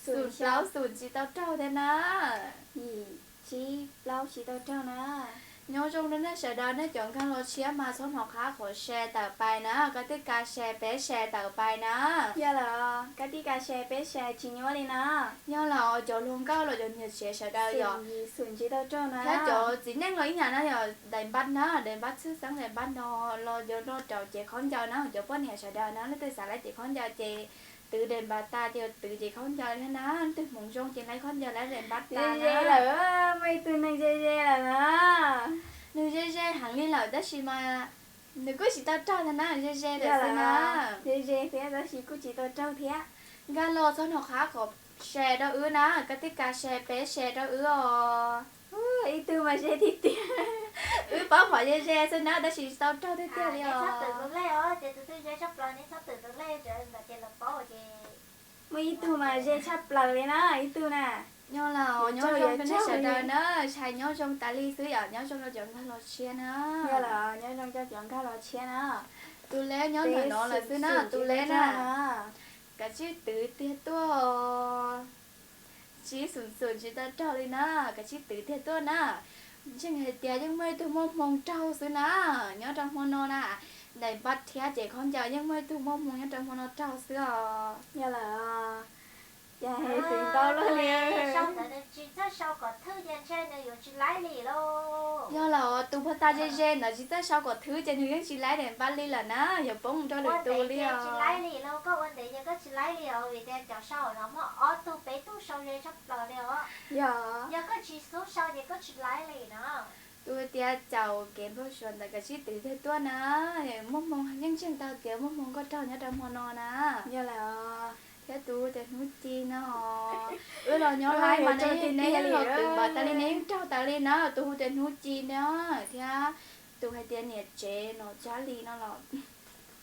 Xum plaub xum tsis tau raug thiab na. Yim tsib plaub tsis tau raug na. Nyob zoo rau nej sawv daws, nej cov nkag los tshiab mas txhob hnov qab qhov share tawm pais na, koj tib ka share peb share tawm pais na. Yog los, koj tib ka share peb share tsis nyuaj li na. Yog los cov hluas nkauj los cov niam tsev sawv daws yom, thiab cov txiv neej los ib yam na yom, daim npaj na, daim npaj txhwb xeeb daim npaj no los yuav nrog rau cev khaub ncaws na, cov poj niam sawv daws na, leej twg xav laib cev khaub ncaws ces twv daim npaj tas ces twv cev khaub ncaws thiab na, leej twg hmoov zoo ces laib khaub ncaws laib daim npaj tas na. Lawm, muaj ib tug neeg ze ze lawm na. Nws ze ze heev li lawm tab sis mas nws kuj tsis tau raug thiab na, ze ze lawm xwb na. Ze ze thiab tab sis kuj tsis tau raug thiab. Nkag los txhob hnov qab qhov share rau wb na, koj tib ka share peb share rau wb os. Ib tug mas ze tiag tiag. Wb paub qhov ze ze xwb na tab sis tsis tau raug tiag tiag li os. Muaj ib tug mas ze tshaj plaws li na, ib tug na. Nyob los nyob zoo rau nej sawv daws na, tshais nyob zoo tas li xwb yom, nyob zoo rau cov nkag los tshiab na. Nyob zoo rau cov nkag los tshiab na. Tus leb nyob ntawm no lawm xwb na, tus leb na. Kav tsij twv tiag tuaj. Tsib xum xum tsis tau raug li na, kav tsij twv tiag tuaj na. Ntseeg hais tias yeej muaj ib tug muaj hmoo raug xwb na, nyob rau hmo no na. Daim npaj thiab cev khaub ncaws yeej muaj ib tug muaj hmoo nyob rau hmo no raug xwb os. Yog lawm, cas twv ntau luaj li. Yog lawm, tus puag ta ze ze ntawd tsis txawj sau kom thwb ces nws yeej tsis laib daim npaj li lawm na, yuav poob rau lwm tus li os. Yog, yog koj tsis xub sau ces koj tsis laib li na. Tus tias caum kev npau suav ntawd kav tsij twv tiag tuaj na. Muaj hmoo yeej ntseeg tau tias muaj hmoo koj raug nyob rau hmo no na. Yog lawm, thiab tus tias hnub ci no, wb los nyob laib mas neb yeej los twv npaum tas li neb yeej raug tas li na, tus hu tias hnub ci no thiab tus hais tias niam tsev no Tsab Lis no los.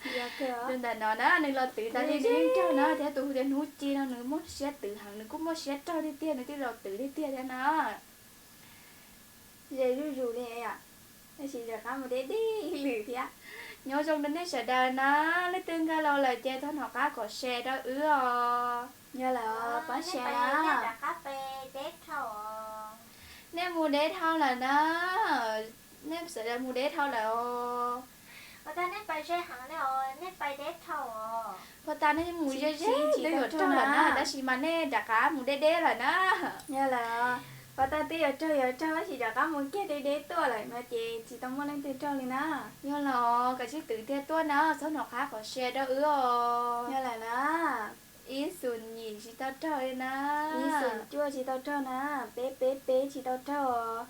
Tus ntawm no na nws los twv tas li nws yeej raug na, thiab tus hu tias hnub ci no nws muaj siab twv heev, nws kuj muaj siab raug tiag tiag, nws thiaj los twv tiag tiag thiab na. Ze zuj zus li, tab sis rov qab mus deb deb ib lwm thiab. Nyob zoo rau nej sawv daws na, leej twg nkag los lawm ces thov hnov qab kom share rau wb os. Yog lawm, pab share na. Nej mus deb dhau lawm na, nej sawv daws mus deb dhau lawm os. Puag ta nej mus ze ze twb yuav raug lawm na, tab sis mas nej rov qab mus deb deb lawm na. Yog lawm, puag ta twb yuav raug yuav raug tab sis rov qab mus kiag deb deb tuaj lawm no ces tsis tau muaj leej twg raug li na. Yog los kav tsij twv tiag tuaj na, txhob hnov qab kom share rau wb os. Yog lawm na. Ib xoom yim tsis tau raug li na. Ib xoom cuaj tsis tau raug na. Peb peb peb tsis tau raug.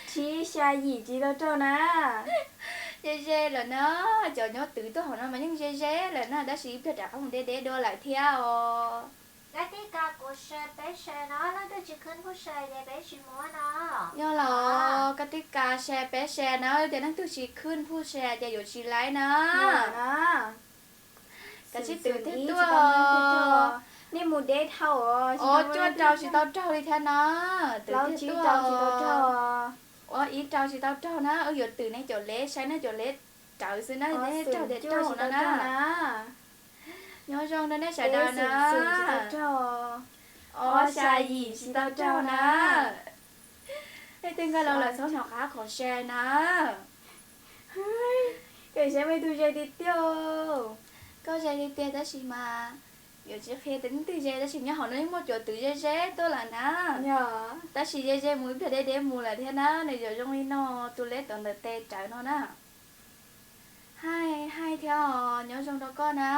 Tsib xya yim tsis tau raug na. Ze ze lawm na, cov nyob twv tuaj hauv no mas yeej ze ze lawm na, tab sis ib pliag rov qab mus deb deb dua lawm thiab os. Koj tib kas kuv share peb share no, leej twg tsis khwb phub share ces peb tsis muab no. Yog los koj tib kas share peb share na, tias leej twg tsis khwb phub share ces yuav tsis laib na. Kav tsij twv thiab tuaj. Nej mus deb dhau os, cuaj rau tsis tau raug li thiab na. Twv thiab tuaj. Ua ib rau tsis tau raug na, wb yuav twv nej caum lev, saib nej caum lev rawv xwb na, nej raug ces raug no na. Nyob zoo rau nej sawv daws na. Ob xya yim tsis tau raug na. Leej twg nkag los lawm txhob hnov qab qhov share na. Koj saib muaj ib tug ze tiag tiag. Koj ze tiag tiag tab sis mas yuav tsis qhia tias leej twg ze tab sis nyob hauv no yeej muaj cov twv ze ze tuaj lawm na. Tab sis ze ze mus ib pliag deb deb mus lawm thiab na, nws yuav zoo li no, tus leb tom ntawm tes rawv no na. Haij haij thiab os, nyob zoo rau koj na.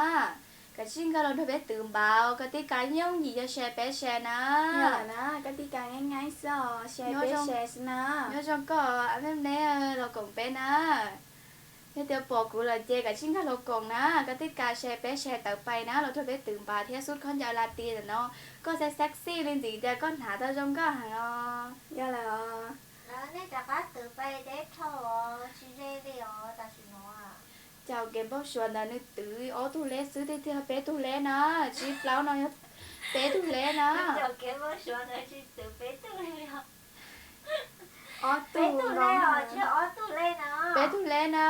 Kav tsij nkag los nrog peb twv npav, koj tib kas yooj yim yog share peb share na. Koj tib kas nyaib nyaib xwb os, share peb share xwb na. Nyob zoo koj, ab neb los koom peb na. Yog tias pom kuv lawm ces kav tsij nkag los koom na, koj tib kas share peb share tawm pais na, los nrog peb twv npav thiab xub khaub ncaws la ti ntawm no. Koj sexy sexy li ntxim tias koj hnav tau zoo nkauj heev os. Yog lawm os. Nej rov qab twv pais deb dhau os, tsis ze li os tam sim no. Cov kev npau suav ntawd nws twv ob tug leb xwb tiag tiag, peb tug leb na, tsib plaub no yog peb tug leb na. Cov kev npau suav ntawd tsis twv peb tug li os. Ob tug, peb tug leb os, tsis ob tug leb na. Peb tug leb na.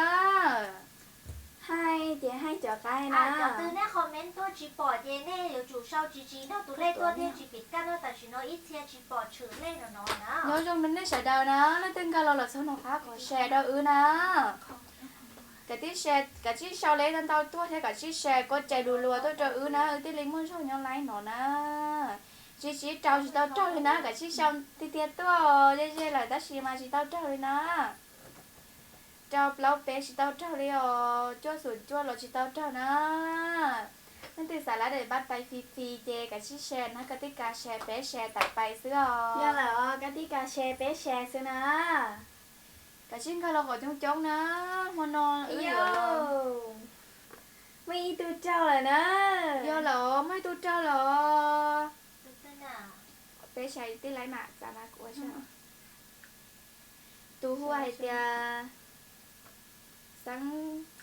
Haij ces haij cov qaib na. Cov twg nej comment tuaj tsis pom ces nej yuav tsum sau tsis tsis nrog tus lej tuaj thiab tsis pim kaj no, tam sim no ib txhia tsis pom tshwm lej no no na. Nyob zoo rau nej sawv daws na, leej twg nkag los los txhob hnov qab qhov share rau wb na. Kav tsij sau lej ntau ntau tuaj thiab kav tsij share koj cai lus luas tuaj rau wb na, wb thiaj li muaj zog nyob laib no na. Tsib tsib rau tsis tau raug li na, kav tsij sau tiag tiag tuaj, ze ze lawm tab sis mas tsis tau raug li na. Rau plaub peb tsis tau raug li os, cuaj xoom cuaj los tsis tau raug na. Leej twg xav laib daim npab pais fis fis ces kav tsij share na, koj tib kas share peb share tawm pais xwb os. Yog lawm os, koj tib kas share peb share xwb na. Kav tsij nkag los qhov coob coob na, hmo no wb yuav muaj ib tug raug lawm na. Yog lawm os, muaj ib tug raug lawm os. Peb share tib laib mam txav mas kuv ua saib. Tus hu hais tias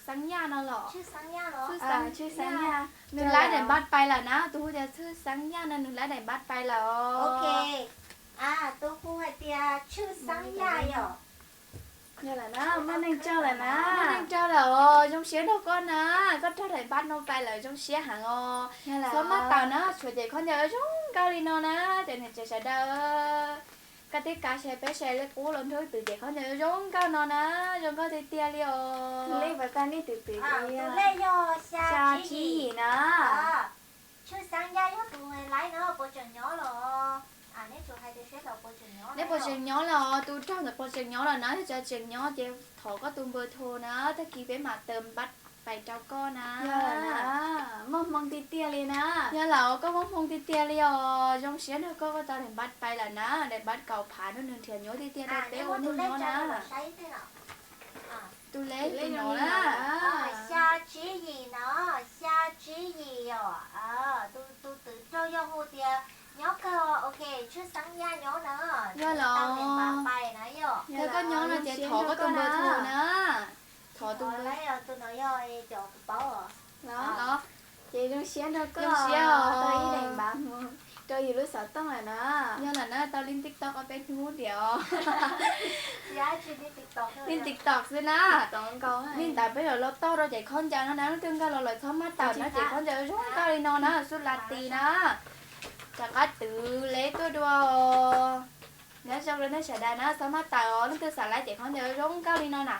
Xeeb Yaj no los? Xeeb Yaj, nws laib daim npab pais lawm na, tus hu tias Txwj Xeeb Yaj no nws laib daim npab pais lawm os. Tus hu hais tias Txwj Xeeb Yaj yom. Muaj neeg raug lawm na. Muaj neeg raug lawm os, zoo siab nrog koj na, koj raug daim npab no pais lawm zoo siab heev os. Txhob maj tawm na, tshuav cev khaub ncaws zoo nkauj li no na, cov niam tsev sawv daws. Koj tib kas share peb share li qub los nrog wb twv cev khaub ncaws zoo nkauj no na, zoo nkauj tiag tiag li os. Tus lej puas tau nej twv twv, tus lej yog xya tsib yim na. Tshwj Xeeb Yaj yog tus laib no puas tseem nyob los? Nej puas tseem nyob los? Tus raug ntawd puas tseem nyob los na? Yog tseem nyob ces thov koj tus npawg tho na, tag kis peb mam tawm npab pais rau koj na. Muaj hmoo tiag tiag li na. Yog lawm, koj muaj hmoo tiag tiag li os. Zoo siab nrog koj, koj tau daim npab pais lawm na, daim npab kaum phav no nws nrhiav nyuaj tiag tiag rau peb ua neeg nyob na. Tus lej tus no na. Xya tsib yim no, xya tsib yim yom. Tus twv raug yog hu tias nyob kawg, ok, Tshwj Xeeb Yaj nyob na. Yog los, yog koj nyob no ces thov koj tus npawg tho na. Thov tus npawg. Tus no yog cov kuv paub os. Los, ces zoo siab nrog koj, zoo siab os, tau ib daim npab mus rau yus lub xov tooj lawm na. Yog lawm na, tau li TikTok ob peb hnub diam os. Li TikTok xwb na. Li ntawd peb yuav los taug rau cev khaub ncaws no na, leej twg nkag los lawm txhob maj tawm na, cev khaub ncaws zoo nkauj li no na, xub la ti na. Rov qab twv leb tuaj dua. Nyob zoo rau nej sawv daws na, txhob maj tawm os, leej twg xav laib cev khaub ncaws zoo nkauj li no na.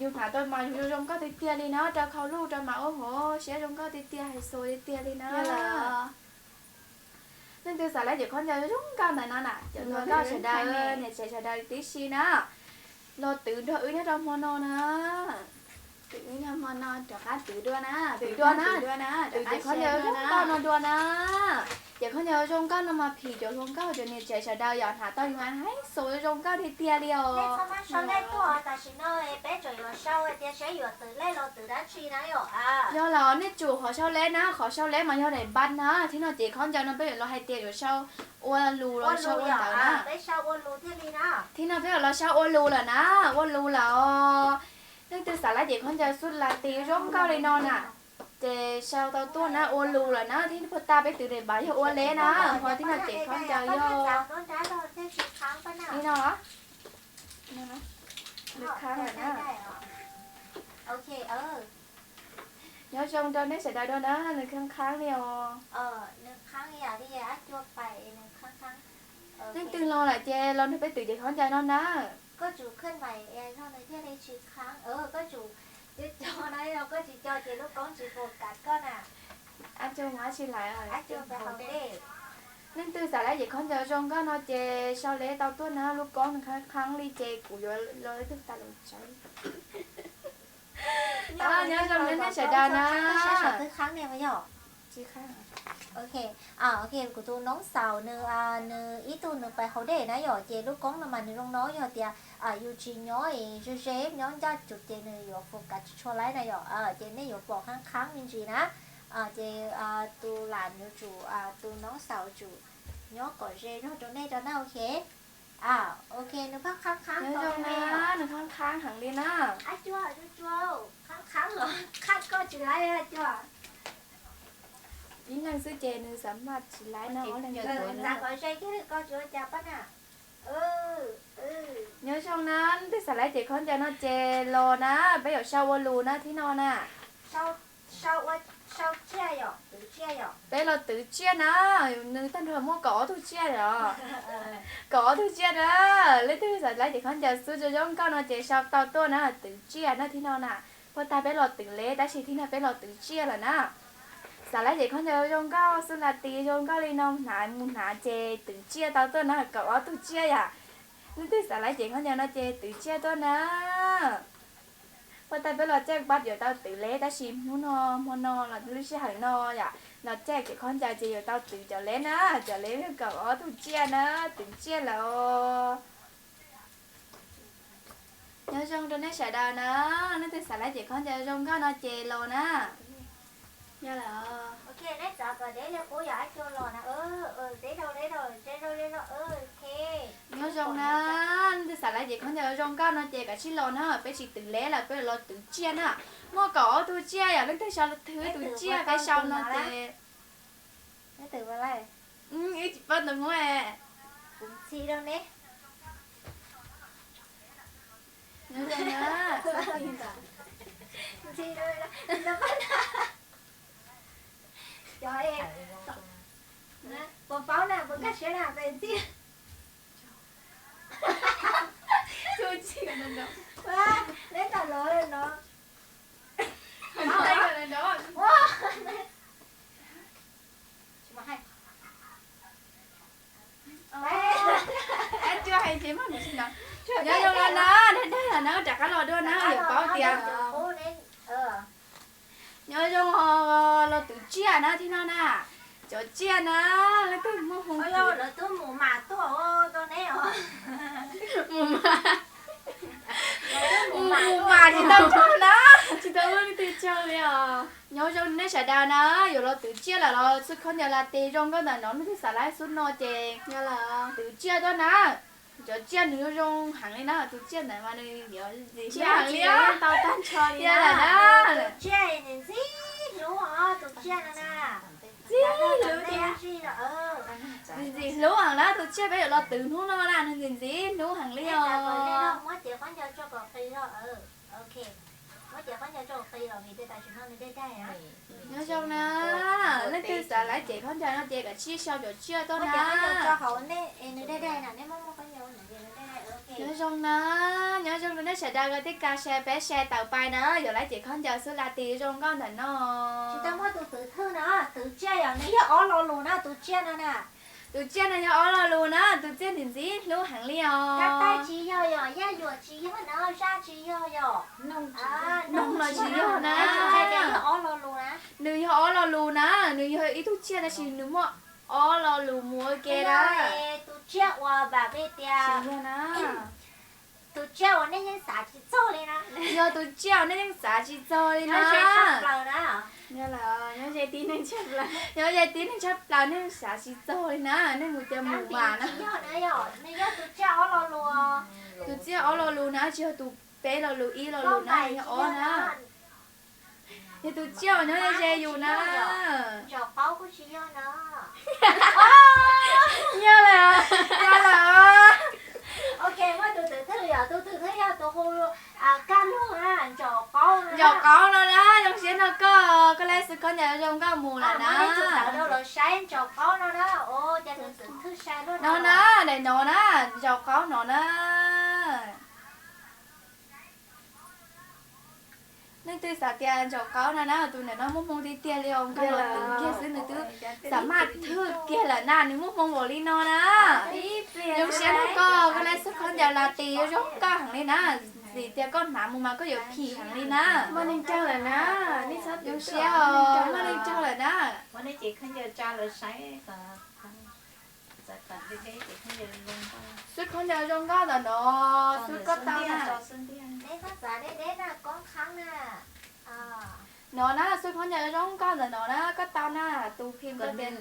Yus hnav tau mas yus zoo nkauj tiag tiag li na, rau khau luj rau mas ua hauv siab zoo nkauj tiag tiag, hais xus tiag tiag li na. Leej twg xav laib cev khaub ncaws zoo nkauj ntawm no na, cov hluas nkauj sawv daws, niam tsev sawv daws tib si na, los twv nrog wb nyob rau hmo no na. Twm ib nyuag hmo no rov qab twm dua na, twm dua na, twm ces khaub ncaws zoo nkauj no dua na. Ces khaub ncaws zoo nkauj no mas phim cov hluas nkauj cov niam tsev sawv daws yom, hnav tau yus hais xus zoo nkauj tiag tiag li os. Yog los nej tsum qhov sau leb na, qhov sau leb mas yog daim npab na, thiab no ces khaub ncaws no peb yuav los hais tias yuav sau ua lus los sau ua ntawv na. Thiab no peb yuav los sau ua lus lawm na, ua lus lawm os. Leej twg xav lab ces khaub ncaws xub la ti zoo nkauj li no na, ces sau tau tuaj na, ua lus lawm na, thiab puag ta peb twv daim npab yog ua leb na, ho thiab no ces khaub ncaws yog li no. Nws qhab lawm na. Nyob zoo rau nej sawv daws dua na, nws qhab qhab li os. Leej twg los lawm ces los nrog peb twv ces khaub ncaws no na. Leej twg xav lab ces khaub ncaws zoo nkauj no ces sau leb tau tuaj na, lub koob nws qhab qhab li ces kuv yuav los leej twg tas los tsav. Nyob zoo nej sawv daws na. Ok, kuv tus noob xaus nws, nws ib tug nws pais haus dej na yom, ces lub koob no mas nws zoo no, yog tias yus tsis nyob ze ze, nyob ncaj tsum ces nws yuav focus tsis tshua laib na yom, ces nej yuav pom qhab qhab me ntsis na. Ces tus lam yuav tsum, tus noob xaus yuav tsum nyob kom ze zog rau nej rau na, ok. Ok, nws pheej qhab qhab, nws qhab qhab heev li na. Qhab qhab los qhab koj tsis laib cua. Ib leeg xwb ces nws xav maj tsis laib na, ob leeg. Nyob zoo na, leej twg xav lab ces khaub ncaws no ces los na, peb yuav sau ua lus na thiab no na. Peb los twv tsiaj na, nws tag nrho muaj kaum ob tug tsiaj os. Kaum ob tug tsiaj na, leej twg xav lab ces khaub ncaws xub zoo zoo nkauj no ces sau tau tuaj na, twv tsiaj na thiab no na. Puag ta peb los twv leb tab sis thiab no peb los twv tsiaj lawm na. Xav lab ces khaub ncaws zoo nkauj xwb la ti zoo nkauj li no hnav mus hnav ces twv tsiaj tau tuaj na, kaum ob tug tsiaj yom. Leej twg xav lab ces khaub ncaws no ces twv tsiaj tuaj na. Puag ta peb los caij pab yuav tau twv leb tab sis hnub no, hmo no los lub sij hawm no yom, los caij ces khaub ncaws ces yuav tau twv cov leb na, cov leb yog kaum ob tug tsiaj na, twv tsiaj lawm os. Nyob zoo rau nej sawv daws na, leej twg xav lab ces khaub ncaws zoo nkauj no ces los na. Nyob zoo na, leej twg xav lab ces khaub ncaws zoo nkauj no ces kav tsij los na, peb tsis twv leb lawm, peb los twv tsiaj na. Muaj kaum ob tug tsiaj yom, leej twg sau thwb tus tsiaj peb sau no ces. Wb tsis paub tus Hmoob. Puas paub na, puas nkag siab na, peb ntxim. Neb tau los no. Nyob zoo na, dag dag na, rov qab los dua na, yuav paub tias nyob zoo los twv tsiaj na thiab no na. Cov tsiaj na, leej twg muaj hmoo, mus mas, mus mas tsis tau tsaug na, tsis tau ua leej twg tsaug li os. Nyob zoo nej sawv daws na, yuav los twv tsiaj lawm los xub khaub ncaws la tes zoo nkauj ntawm no, leej twg xav lab xub no ces twv tsiaj tuaj na. Cov tsiaj nws zoo heev li na, tus tsiaj ntawd mas nws ntxim hlub heev li, tau tag nrho li na. Ntxim hlub os, tus tsiaj no na. Ntxim hlub tiag. Nws ntxim hlub heev na, tus tsiaj peb yuav los twv hnub no na, nws ntxim ntxim hlub heev li os. Nyob zoo na, leej twg xav lab ces khaub ncaws no ces kav tsij sau cov tsiaj tuaj na. Nyob zoo na, nyob zoo rau nej sawv daws uas tej ka share peb share tawm pais na, yuav lab ces khaub ncaws xwb la tis zoo nkauj ntawm no. Tsis tau muaj tus twv thwj no, twv tsiaj yog nws yog ob lo lus na, tus tsiaj no na. Tus tsiaj no yog ob lo lus na, tus tsiaj ntxim ntxim hlub heev li os. Tab tais tsis yog yog yaj Tsis yog na, zaj tsis yog yom. Noog los tsis yog na. Nws yog ob lo lus na, nws yog ib tug tsiaj tab sis nws muaj ob lo lus mus ua ke na. Tus tsiaj uas vam li tias, tsis yog na. Tus tsiaj uas nej yeej xav tsis txog li na. Yog tus tsiaj uas nej yeej xav tsis txog li na. Nyob ze tib neeg tshaj plaws, nyob ze tib neeg tshaj plaws nej yeej xav tsis txog li na, nej mus tias mus mas na. Nws yog tus tsiaj ob lo lus. Tus tsiaj ob lo lus na, tsis yog tus peb lo lus ib lo lus na, yog ob na. Yog tus tsiaj uas nyob ze yus na. Ntsaum qaub kuj tsis yog na. Yog lawm, yog lawm. Ok, muaj tus twm thwj yom, tus twm thwj yog tus hu Kaj Lug na, ntsaum qaub no. Ntsaum qaub no na, zoo siab nrog koj, koj laib xwb khaub ncaws zoo nkauj mus lawm na. Muaj nej tus tawv rau lawv saib ntsaum qaub no na, o, cas tus twm thwj sai lub no na, daim no na, ntsaum qaub no na. Leej twg xav tias ntsaum qaub no na, tus ntawm no muaj hmoo tiag tiag li os, nkag los twv kiag xwb nws twb xam maj thwj kiag lawm na, nws muaj hmoo npaum li no na. Zoo siab nrog koj, koj laib xwb khaub ncaws las tis yuav zoo nkauj heev li na. Vim tias koj hnav mus mas koj yuav phim heev li na. Muaj neeg cog lawm na, zoo siab os, muaj neeg cog lawm na. Xwb khaub ncaws zoo nkauj ntawm no, xwb koj tau na. No na, xwb khaub ncaws zoo nkauj ntawm no na, koj tau na, tus phim koj tias.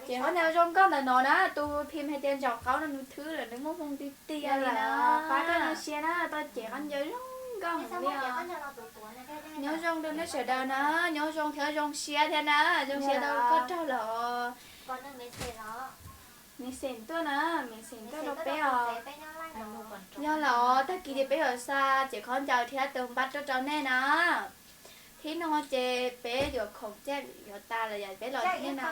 Ces khaub ncaws zoo nkauj ntawm no na, tus phim hais tias ntsaum qaub no nws thwj lawm, nws muaj hmoo tiag tiag li na. Pab koj zoo siab na, tau cev khaub ncaws zoo nkauj heev li os. Nyob zoo rau nej sawv daws na, nyob zoo thiab zoo siab thiab na, zoo siab tau koj raug los. Message tuaj na, message tuaj rau peb os. Yog los tag kis ces peb yuav xa cev khaub ncaws thiab tus npab tuaj rau nej na. Thib no ces peb yuav khoom caij yuav tas lawm yom, peb los nej na.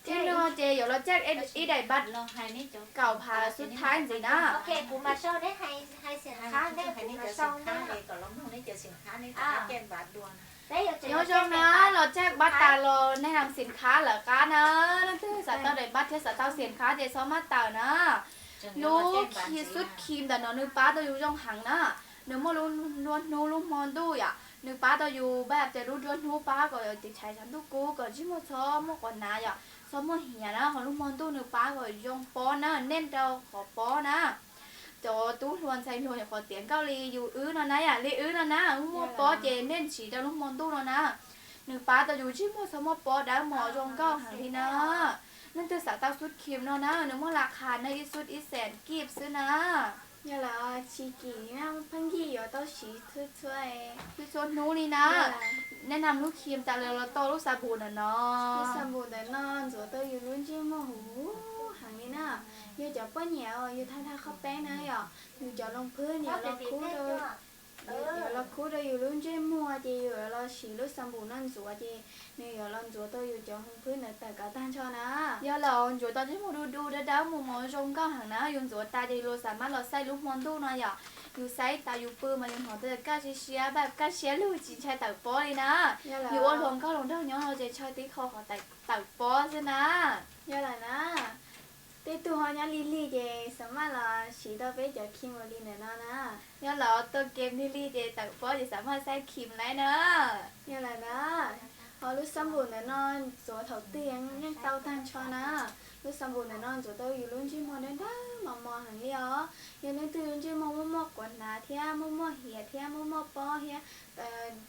Thib no ces yuav los caij ib daim npab kaum phav xub thaib ntxiv na. Nyob zoo na, los caij npab tas los nej nam xim khab lawm qab na, leej twg xav tau daim npab thiab xav tau xim khab ces txhob maj tawm na. Lub xub khim ntawm no nws pab tau yus zoo heev na. Nws muaj lub nruab hnub lub hmo ntuj yom, nws pab tau yus npaj tias lub nruab hnub pab kom tiv tshais tshav ntuj kub kom ntsej muag txhob muaj quav hnav yom, txhob muaj hiav na, ho lub hmo ntuj nws pab kom zoo pob na, nej rau qhov pob na. Cov tub hluas ntxhais hluas nyuam qhuav tiav nkauj li yus wb no na yom, li wb no na, muaj pob ces nej siv rau lub hmo ntuj no na. Nws pab tau yus ntsej muag txhob muaj pob dawb mos zoo nkauj heev li na. Leej twg xav tau xub khim no na, nws muaj las khas na ib xub ib xees kib xwb na. Yog lawm tsis kim na, pheej yig yuav tau siv txhua txhua hnub li na. Nej nam lub khim tas lawm los tau lub xa npum ntawm no. Lub xa npum ntawm no ntxuav tau yus lub ntsej muag huv heev li na. Yog cov poj niam uas yus thaj thaj qhov peb na yom, yus cov loo phwb nws yuav los khub rau yus lub ntsej muag ces yus yuav los siv lub xa npum no ntxuav ces nws yuav los ntxuav tau yus cov hoo phwb ntawd tawm kav tag nrho na. Yog lawm ntxuav tau ntsej muag du du dawb dawb mos mos zoo nkauj heev na, yus ntxuav tas ces yus los xam maj los xaij lub hmo ntuj no yom. Yus xaij tas yus pw mas yus hnov tias kaj siab siab, kaj siab lug tsis ntshai tawm pob li na. Yus ua hluas nkauj hluas nraug nyob no ces ntshai tib qho qhov tawm pob xwb na. Yog lawm na. Tej tug ho nyob lig lig ces xam maj los siv tau peb cov khim ua li ntawm no na. Yog lawm tus kem lig lig ces tawm pob ces xam maj xaij khim lawm na. Yog lawm na. Ho lub xab npum ntawm no ntxuav thaum twg yeej tau tag nrho na. Lub xab npum ntawm no ntxuav tau yus lub ntsej muag dawb dawb mos mos heev li os. Yog leej twg lub ntsej muag muaj muaj quav hnav thiab muaj muaj hiav thiab muaj muaj pob thiab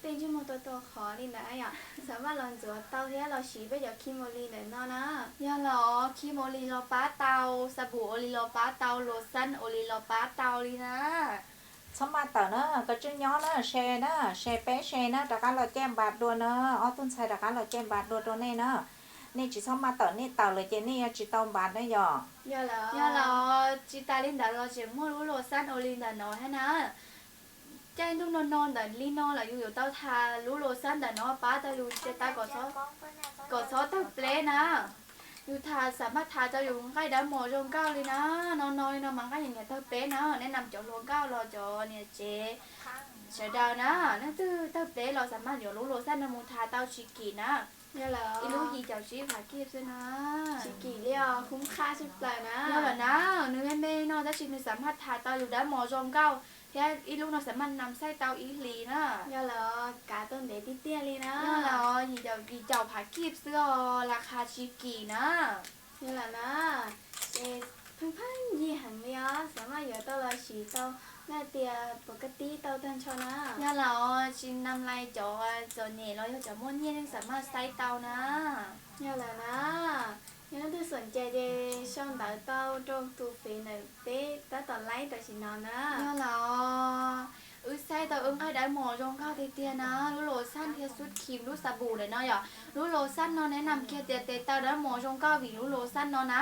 tej ntsej muag tau tau qhov li ntawd yom, xam maj los ntxuav tau thiab los siv peb cov khim ua li ntawm no na. Yog los khim ua li los pab tau, xab npum ua li los pab tau, luas xab ua li los pab tau li na. Txhob maj tawm na, koj tswj nyob na, share na, share peb share na, rov qab los caij npas dua na, ob tug ntxhais rov qab los caij npas dua rau nej na. Nej tsis txhob maj tawm, nej tawm lawm ces nej yuav tsis tau npas na yom. Yog los tsis tas li ntawd los tseem muaj lub luas xab ua li ntawm no thiab na. Caij ntuj no no ntawm li no lawm yus yuav tau tham lub luas xab ntawm no pab tau yus tsis tas kom txhob tawg pleb na. Yus tham xam maj tham tau yus nqaij dawb mos zoo nkauj li na. No no li no mas nqaij nyias nyias tawg pleb na. Nej nam cov hluas nkauj los cov niam tsev sawv daws na, leej twg tawg pleb los xam maj yuav lub luas xab no mus tham tau tsis kim na. Ib lub yim caum tsib phav kib xwb na. Tsis kim li os, khum qhaj tshaj plaws na. Yog lawm na, nws me me no tab sis nws xam maj tham tau yus dawb mos zoo nkauj thiab ib lub no xam maj nam xaij tau ib hlis na. Yog lawm, kav tau ntev tiag tiag li na. Yog lawm, yim caum phav kib xwb os, las qhas tsis kim na. Yog lawm na, ces pheej pheej yig heev li os, xam maj yuav tau los siv tau, nej tias puas kaj tib tau tag nrho na. Yog lawm, tsis nam lais cov txom nyem los yog cov muaj nyiaj yeej xam maj xaib tau na. Yog lawm na, yog leej twg xoom cai ces sau ntawv tau rau tus fev ntawm peb tab tom laib tam sim no na. Yog lawm, wb xaib tau wb nqaij dawb mos zoo nkauj tiag tiag na, lub los xaj thiab xub khim lub xa bus ntawm no yom. Lub los xaj no neb nam kiag tias tes taw dawb mos zoo nkauj vim lub los xaj no na.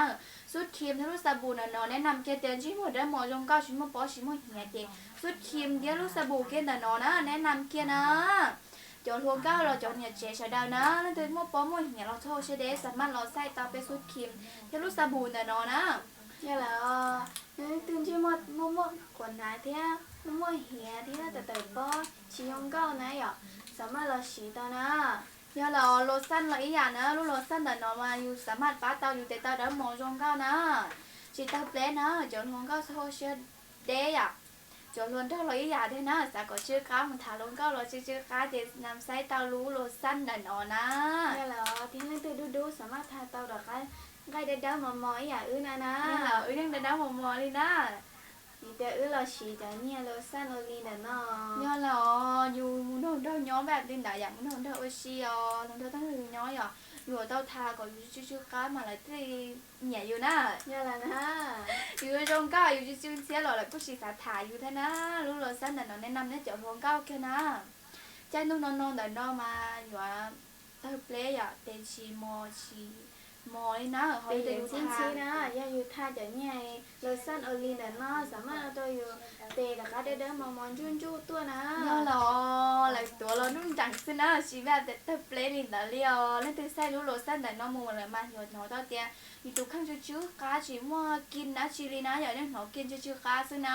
Xub khim thiab lub xa bus ntawm no neb nam kiag tias ntsej muag dawb mos zoo nkauj tsis muaj pob tsis muaj hiav ces xub khim thiab lub xa bus kiag ntawm no na neb nam kiag na. Cov hluas nkauj los cov niam tsev sawv daws na, leej twg muaj pob muaj hiav los txhob siab deb, xam maj los xaij tau peb xub khim thiab lub xa bus ntawm no na. Yog lawm, leej twg ntsej muag muaj muaj quav hnav thiab muaj muaj hiav thiab tawm tawm pob tsis zoo nkauj na yom, xam maj los siv tau na. Yog lawm, los xaj los ib yam na, lub los xaj ntawm no mas yus xam maj pab tau yus tes taw dawb mos zoo nkauj na. Tsis tawg pleb na, cov hluas nkauj txhob siab deb yom. Cov hluas nraug los ib yam thiab na, xav kom tsw qab mus tham hluas nkauj los tsw tsw qab ces nam xaib tau lub los xaj ntawm no na. Yog lawm, thiab leej twg dub dub xam maj tham tau rov qab nqaij dawb dawb mos mos ib yam wb na na. Yog lawm, wb yeej dawb dawb mos mos li na. Vim tias wb los siv cov nyiag los xaj ua li ntawm no. Yog lawm, yus mus nrog hluas nraug nyob npaum li ntawd yom, mus nrog hluas nraug ua si os, hluas nraug tag nrho yus nyob yom, yus yuav tau tham kom yus tsw tsw qab mas lawv thiaj li nyiam yus na. Yog lawm na, yus zoo nkauj yus tsw tsw ntxhiab los lawv kuj tsis xav tham yus thiab na. Lub los xaj ntawm no neb nam neb cov hluas nkauj kiag na. Caij ntuj no no ntawm no mas yuav tawg pleb yom, tes tsis mos tsis mos li na, ho tes yus txhib txhib na, yog yus tham cov nyiag los xaj ua li ntawm no xam maj ua rau yus tes rov qab dawb dawb mos mos ntsuj ntsuj tuaj na. Yog los lawv tuav los nuj nreem xwb na, tsis muaj tawg pleb li ntawd li os. Leej twg xaij lub los xaj ntawm no mus lawm mas yuav hnov tau tias yus tus kheej tsw tsw qab tsis muaj kiv dab tsi li na, yog yeej hnov kiv tsw tsw qab xwb na.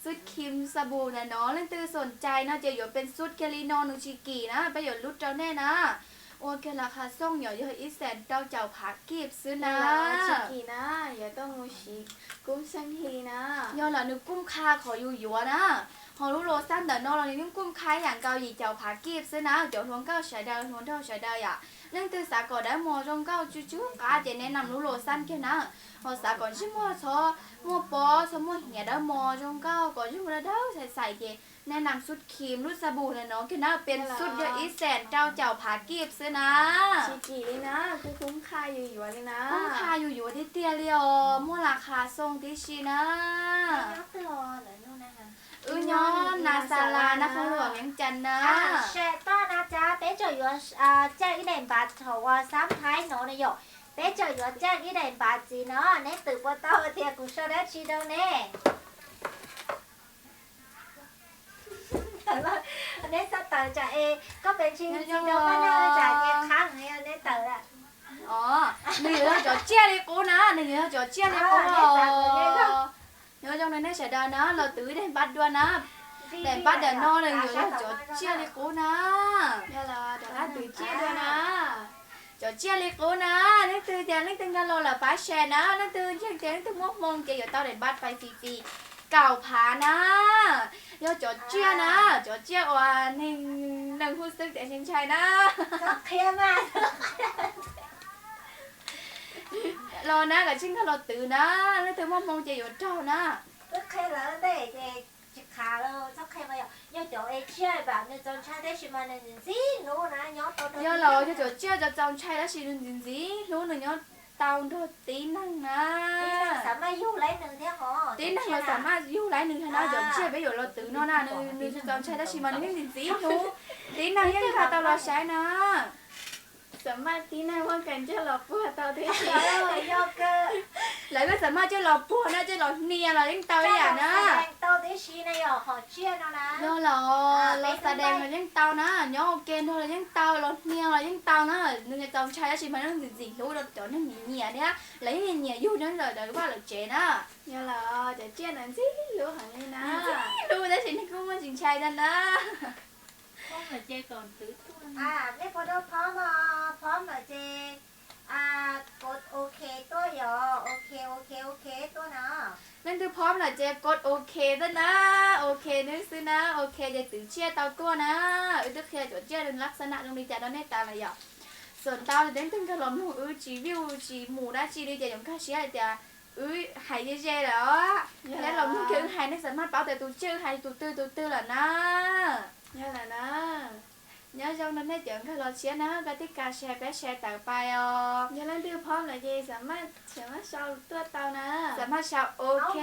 Xub khim xa bus ntawm no leej twg xoom cai no ces yuav pes xub kiag li no nws tsis kim na, peb yuav lub rau nej na. Ua kiag las qhas xooj yom, yog ib xees rau caum phav kib xwb na. Tsis kim na, yuav tau mus siv kub xeeb hli na. Yog lawm nws kuj qha qhov yus yuav na. Ho lub los xaj ntawm no los nws yeej kuj qha ib yam nkaus yim caum phav kib xwb na, cov hluas nkauj sawv daws hluas nraug sawv daws yom. Leej twg xav kom dawb mos zoo nkauj tsw tsw qab ces neb nam lub los xaj kiag na. Ho xav kom ntsej muag txhob muaj pob txhob muaj hiav dawb mos zoo nkauj kom ntsej muag dawb dawb xais xais ces neb nam xub khim lub xa bus ntawm no kiag na, pes xub yog ib xees rau caum phav kib xwb na. Tsis kim li na, kuj kub qha yus yuav li na. Kub qha yus yuav tiag tiag li os, muaj las qhas xooj tib si na. Wb nyob Nas Xas Las na, Khoo Luam Veev Cas na. Saib toj na cas peb tseem yuav caij ib daim npav thaum uas xab thaib no na yom. Peb tseem yuav caij ib daim npav txiv no, neb twm puas tau tias kuv sau dab tsi rau ne? Neb txhob tawm tsam es koj pes ntsis ntxiv rau pab naj tsam ces qhab neb tawm lawm. Nws yuav yog cov tsiaj li qub na, nws yuav yog cov tsiaj li qub. Nyob zoo na nej sawv daws na, los twv ib daim npav dua na. Daim npav ntawm no nws yuav yog cov tsiaj li qub na. Rov qab twv tsiaj dua na. Cov tsiaj li qub na, leej twg tias leej twg nkag los lawm pab share na, leej twg ntseeg tias leej twg muaj hmoo ces yuav tau daim npav pais fim fim kaum phav na. Yog cov tsiaj na, cov tsiaj uas neeg neeg hu xwb tias ntshai ntshai na. Los na, kom tsij nkag los twv na, leej twg muaj hmoo ces yuav raug na. Yog los yog cov tsiaj cov txaus ntshai tab sis nws ntxim ntxim hlub na, nyob tau nrog, yog los yog cov tsiaj cov txaus ntshai tab sis nws ntxim ntxim hlub, nws nyob tau nrog tib neeg na. Tib neeg los xam maj yug laib nws thiab na, cov tsiaj peb yuav los twv no na, nws txaus ntshai tab sis mas nws yeej ntxim ntxim hlub, tib neeg yeej nkag tau los saib na. Xam maj tib neeg muaj kev ncaj los puag tau tib si. Lawv kuj xam maj coj los puag na, coj los hnia los yeej tau ib yam na. Yog los, los xa dees los yeej tau na, nyob ua ke nrog los yeej tau, los hnia los yeej tau na. Nws txaus ntshai tab sis mas nws ntxim ntxim hlub rau cov neeg nyiam nyiam thiab, lawv yeej nyiam yug nyob lawm lawv vaj lawv tsev na. Yog los cov tsiaj ntawd ntxim hlub heev li na. Ntxim hlub tab sis neeg kuj muaj tsis ntshai ntag na. Nej puas tau phob os? Phob lawm ces kod OK tuaj yom, OK OK OK tuaj na. Leej twg phob lawm ces kod OK tuaj na, OK nws xwb na, OK ces twv tsiaj tau tuaj na. Wb twb qhia cov tsiaj laj xab nam zoo li cas rau nej tas lawm yom. Xam ntau leej twg nkag los mloog wb tsis view tsis mus dab tsi li ces yuav nkag siab hais tias wb hais ze ze lawm os. Thiab los mloog kiag wb hais nej xam maj paub tias tus tsiaj wb hais tus twg tus twg lawm na. Yog lawm na. Nyob zoo rau nej cov nkag los tshiab na, koj tib kas share peb share tawm pais os. Yog leej twg phob lawm ces xam maj sau tuaj tau na. Xam maj sau OK.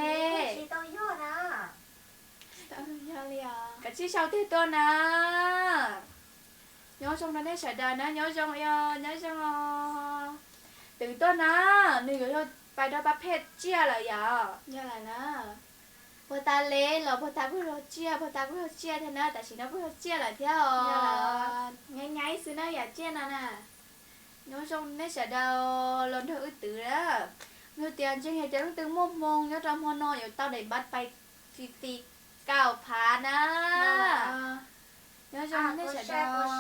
Kav tsij sau tiag tuaj na. Nyob zoo rau nej sawv daws na, nyob zoo os, nyob zoo os. Twv tuaj na, nws yuav yog pais rau pab phej tsiaj lawm yom. Yog lawm na. Puag ta le los puag ta kuj yog tsiaj, puag ta kuj yog tsiaj thiab na, tam sim no kuj yog tsiaj lawm thiab os. Nyaib nyaib xwb na yam tsiaj no na. Nyob zoo nej sawv daws los nrog wb twv na. Yog tias ntseeg hais tias leej twg muaj hmoo nyob rau hmo no yuav tau daim npab pais fis fis kaum phav na. Nyob zoo nej sawv daws.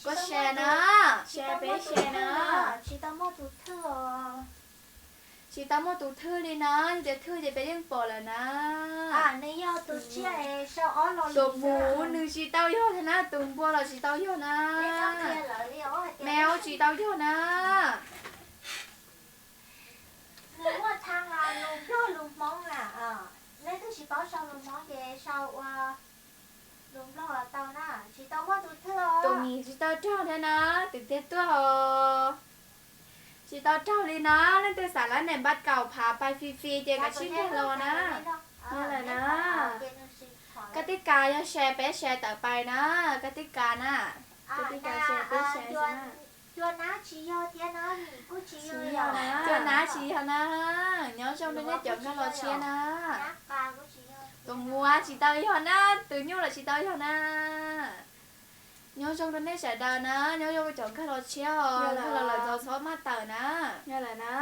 Koj share na, share peb share na. Tsis tau muaj tus thwj os. Tsis tau muaj tus thwj li na, yog tias thwj ces peb yeej pom lawm na. Tus mus nws tsis tau yog thiab na, tus npua los tsis tau yog na. Mèo tsis tau yog na. Nws muaj tha lus Nplog lus Hmoob na, leej twg tsis paub sau lus Hmoob ces sau ua lus Nplog los tau na. Tsis tau muaj tus thwj os. Tus mis tsis tau raug thiab na, twv tiag tuaj os. Tsis tau raug li na, leej twg xav lawv daim npab kaum phav pais fis fis ces kav tsij nkag los na. Yog lawm na. Koj tib kas yog share peb share tawm pais na, koj tib kas na. Koj tib kas share peb share xwb na. Cua nab tsis yog na. Nyob zoo rau nej cov nkag los tshiab na. Tus muas tsis tau yog na, tus nyuj los tsis tau yog na. Nyob zoo rau nej sawv daws na, nyob zoo cov nkag los tshiab os, nkag los lawm txhob maj tawm na. Yog lawm na,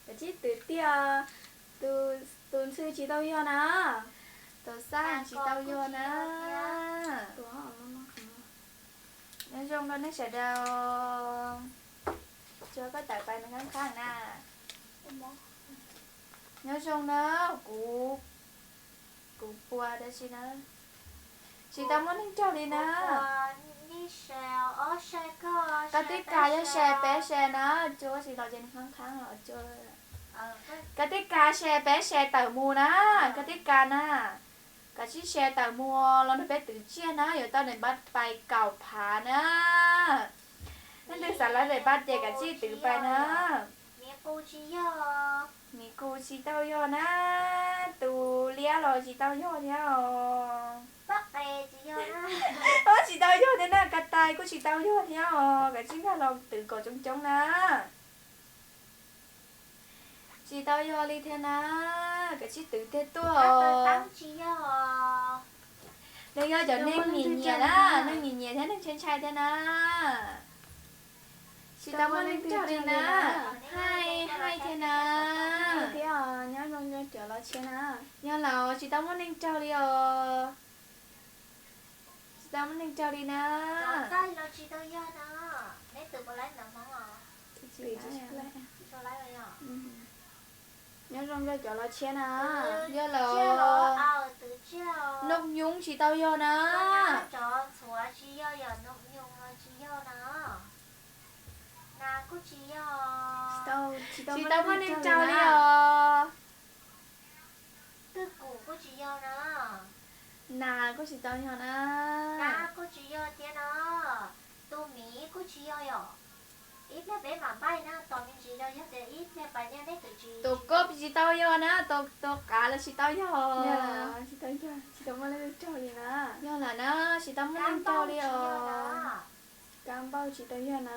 kav tsij twv tiag. Tus ntxhw tsis tau yog na. Tus xaj tsis tau yog na. Nyob zoo rau nej sawv daws. Tsuas koj tawm pais nws khab khab na. Nyob zoo na, kuv, kuv puas dab tsi na. Tsis tau muaj neeg raug li na. Koj tib kas yog share peb share na, tsuas tsis los ces nws khab khab os. Koj tib kas share peb share tawm mus na, koj tib kas na. Kav tsij share tawm mus los nrog peb twv tsiaj na, yuav tau daim npab pais kaum phav na. Leej twg xav lawv daim npab ces kav tsij twv pais na. Miv qus tsis yog na, tus liab los tsis tau yog thiab os. Tsis tau yog thiab na, ka tais kuj tsis tau yog thiab os, kav tsij nkag los twv kom coob coob na. Tsis tau yog li thiab na, kav tsij twv tiag tuaj os. Nws yog cov neeg nyiam nyiam na, neeg nyiam nyiam thiab neeg ntshai ntshai thiab na. Tsis tau muaj neeg raug li na, haij haij thiab na. Nyob zoo cov los tshiab na. Yog lawm, tsis tau muaj neeg raug li os. Tsis tau muaj neeg raug li na. Nyob zoo rau cov los tshiab na. Yog lawm, noog nyoog tsis tau yog na. Tsis tau muaj neeg raug li os. Nas kuj tsis tau yog na. Tus koj tsis tau yog na, tus qav los tsis tau yog. Tsis tau muaj neeg raug li na. Yog lawm na, tsis tau muaj neeg raug li os. Kab npauj tsis tau yog na.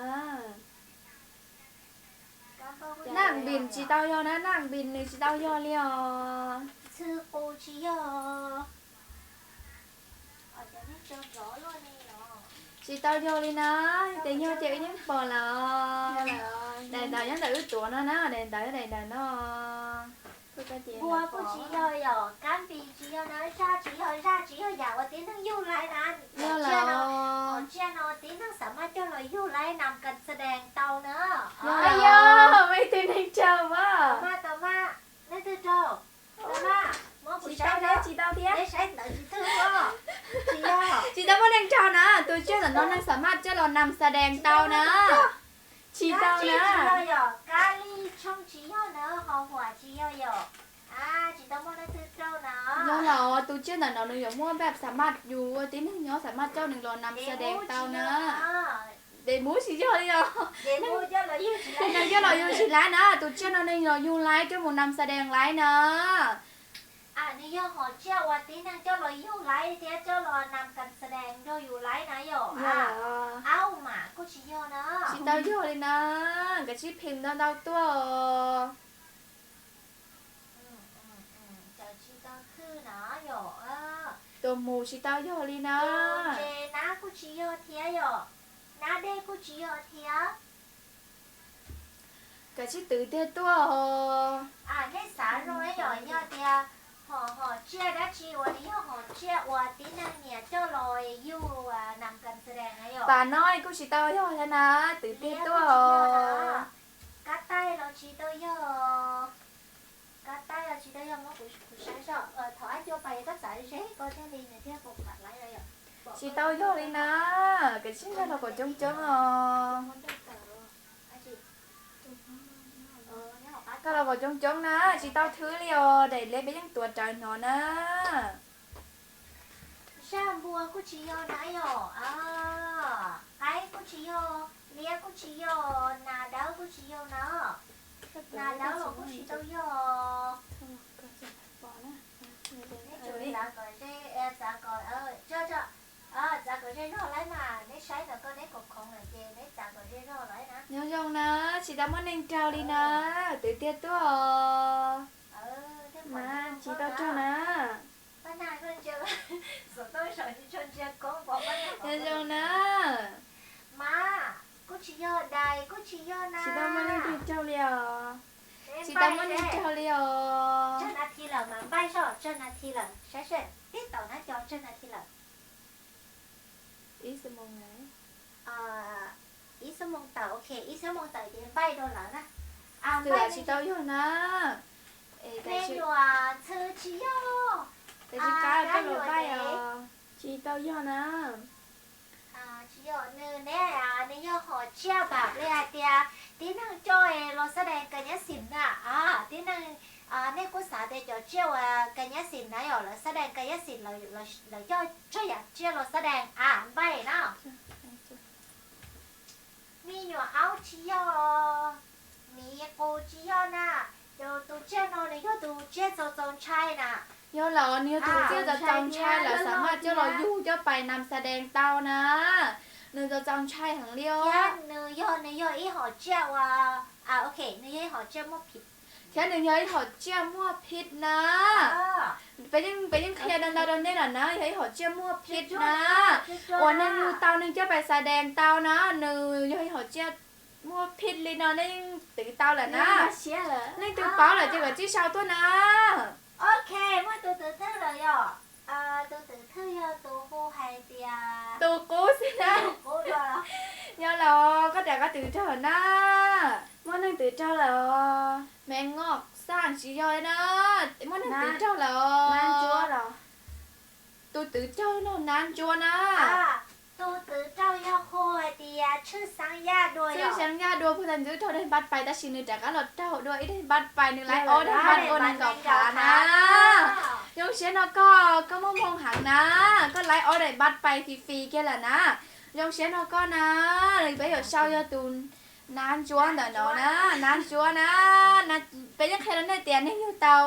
Naj npis tsis tau yog na, naj npis nws tsis tau yog li os. Tsis tau yog li na, yog tias yog ces wb yeej pom lawm. Daim ntawv nyob ntawm wb tuav no na, daim ntawv yog daim ntawm no. Npua kuj tsis yog, yog kab npis tsis yog na, zaj tsis yog, zaj tsis yog yam uas tib neeg yug laiv na. Yog lawm. Tsiaj no tib neeg xam maj coj los yug laiv nam kas dees tau na. Yog, tib neeg raug mas. Tau mas, tau mas, leej twg raug? Tau mas, muab kuv saib, tsis tau thiab. Tsis tau muaj neeg raug na, tus tsiaj ntawm no neeg xam maj coj los nam kas dees tau na. Tsis tau na. Kab li tshooj tsis yog na, ho huam tsis yog yom. Tsis tau muaj leej twg raug na. Yog los tus tsiaj ntawm no nws yuav muaj npaj xam maj yus ua tib neeg nyob xam maj coj nws los nam kas dees tau na. Des muv tsis yog li os. Nws coj los yug tsis laiv na, tus tsiaj no neeg los yug laiv coj mus nam kas dees laiv na. Nws yog hom tsiaj uas tib neeg coj los yug laiv thiab coj los nam kas dees nrog yus laiv na yom. Aub mas kuj tsis yog na. Tsis tau yog li na, kav tsij phim ntau ntau tuaj os. Tus mus tsis tau yog li na. Tus ntses nab kuj tsis yog thiab yom. Nab dej kuj tsis yog thiab. Kav tsij twv tiag tuaj os. Nej xav zoo yom, yog tias hom, hom tsiaj dab tsi uas nws yog hom tsiaj uas tib neeg nyiam coj los yug nam kas dees na yom. Pas no kuj tsis tau yog thiab na, twv tiag tuaj os. Kab taij los tsis tau yog. Kab taij los tsis tau yog, muab kuv saib so, thaum ab cua pais koj xav ze koj thiaj li nws thiaj pom pam laiv yom. Tsis tau yog li na, kav tsij nkag los kom coob coob os. Nkag los kom coob coob na, tsis tau thwb li os, daim liab peb yeej tuav rawv hnov na. Zaj npua kuj tsis yog na yom, qaib kuj tsis yog, liab kuj tsis yog, nas dawb kuj tsis yog na. Nas dawb los kuj tsis tau yog. Neb tsuas txav kom ze, txav kom, txav kom ze zog lawm mas, neb saib ntawm koj neb khoom khoov lawm ces neb txav kom ze zog lawm na. Nyob zoo na, tsis tau muaj neeg raug li na, twv tiag tuaj os. Mas tsis tau raug na. Nyob zoo na. Mas kuj tsis yog dais kuj tsis yog na. Tsis tau muaj neeg raug li os. Tsis tau muaj neeg raug li os. Tsawg nas this lawm mas npaij soj, tsawg nas this lawm saib seb tib taum na, cov tsawg nas this lawm. Ib xuab moos tawm, ok, ib xuab moos tawm ces npaij dua lawm na. Twb tsis tau yog na. Me nyuam ntxhw tsis yog. Koj los npaij os. Tsis tau yog na. Tsis yog, nws ne, nws yog hom tsiaj npam li hais tias tib neeg coj los xab dees kas nyab xim na. Tib neeg, nej kuj xav tias cov tsiaj uas kas nyab xim na yom, lawv xab dees kas nyab xim, lawv coj txhua yam tsiaj los xab dees a npaij na. Me nyuam aub tsis yog, miv qus tsis yog na. Ces tus tsiaj no nws yog tus tsiaj txaus txaus ntshai na. Yog lawm, nws yog tus tsiaj txaus txaus ntshai, lawv xam maj coj los yug coj pais nam xas dees tau na. Nws txaus txaus ntshai heev li os. Thiab nws yog, nws yog ib hom tsiaj uas, ok, nws yog ib hom tsiaj muaj phiv. Thiab nws yog ib hom tsiaj muaj phiv na. Peb yeej, peb yeej qhia ntau ntau rau nej lawm na, yog ib hom tsiaj muaj phiv na. Uas neeg yug tau, neeg coj pais xas dees tau na, nws yog ib hom tsiaj muaj phiv li no, nej yeej twv tau lawm na. Leej twg paub lawm ces kom txij sau tuaj na. Ok, muaj tus twv thwj lawm yom. Tus twv thwj yog tus hu hais tias tus qub xwb na. Yog lawm, koj tias koj twv raug lawm na. Muaj neeg twv raug lawm os. Me Ngoj Xaj tsis yog na. Muaj neeg twv raug lawm os. Tus twv raug no Nab Ntsuab na. Tus twv raug yog hu hais tias Tshwj Xeeb Yaj Dua. Tshwj Xeeb Yaj Dua puag thaum ntxwv raug daim npab pais tab sis nws rov qab los raug dua ib daim npab pais, nws laiv ob daim npab ua nees nkaum phav na. Zoo siab nrog koj, koj muaj hmoo heev na. Koj laiv ob daim npab pais fis fis kiag lawm na. Zoo siab nrog koj na. Peb yuav sau yog tus Nab Ntsuab ntawm no na, Nab Ntsuab na. Peb yeej qhia rau nej tias neeg yug tau,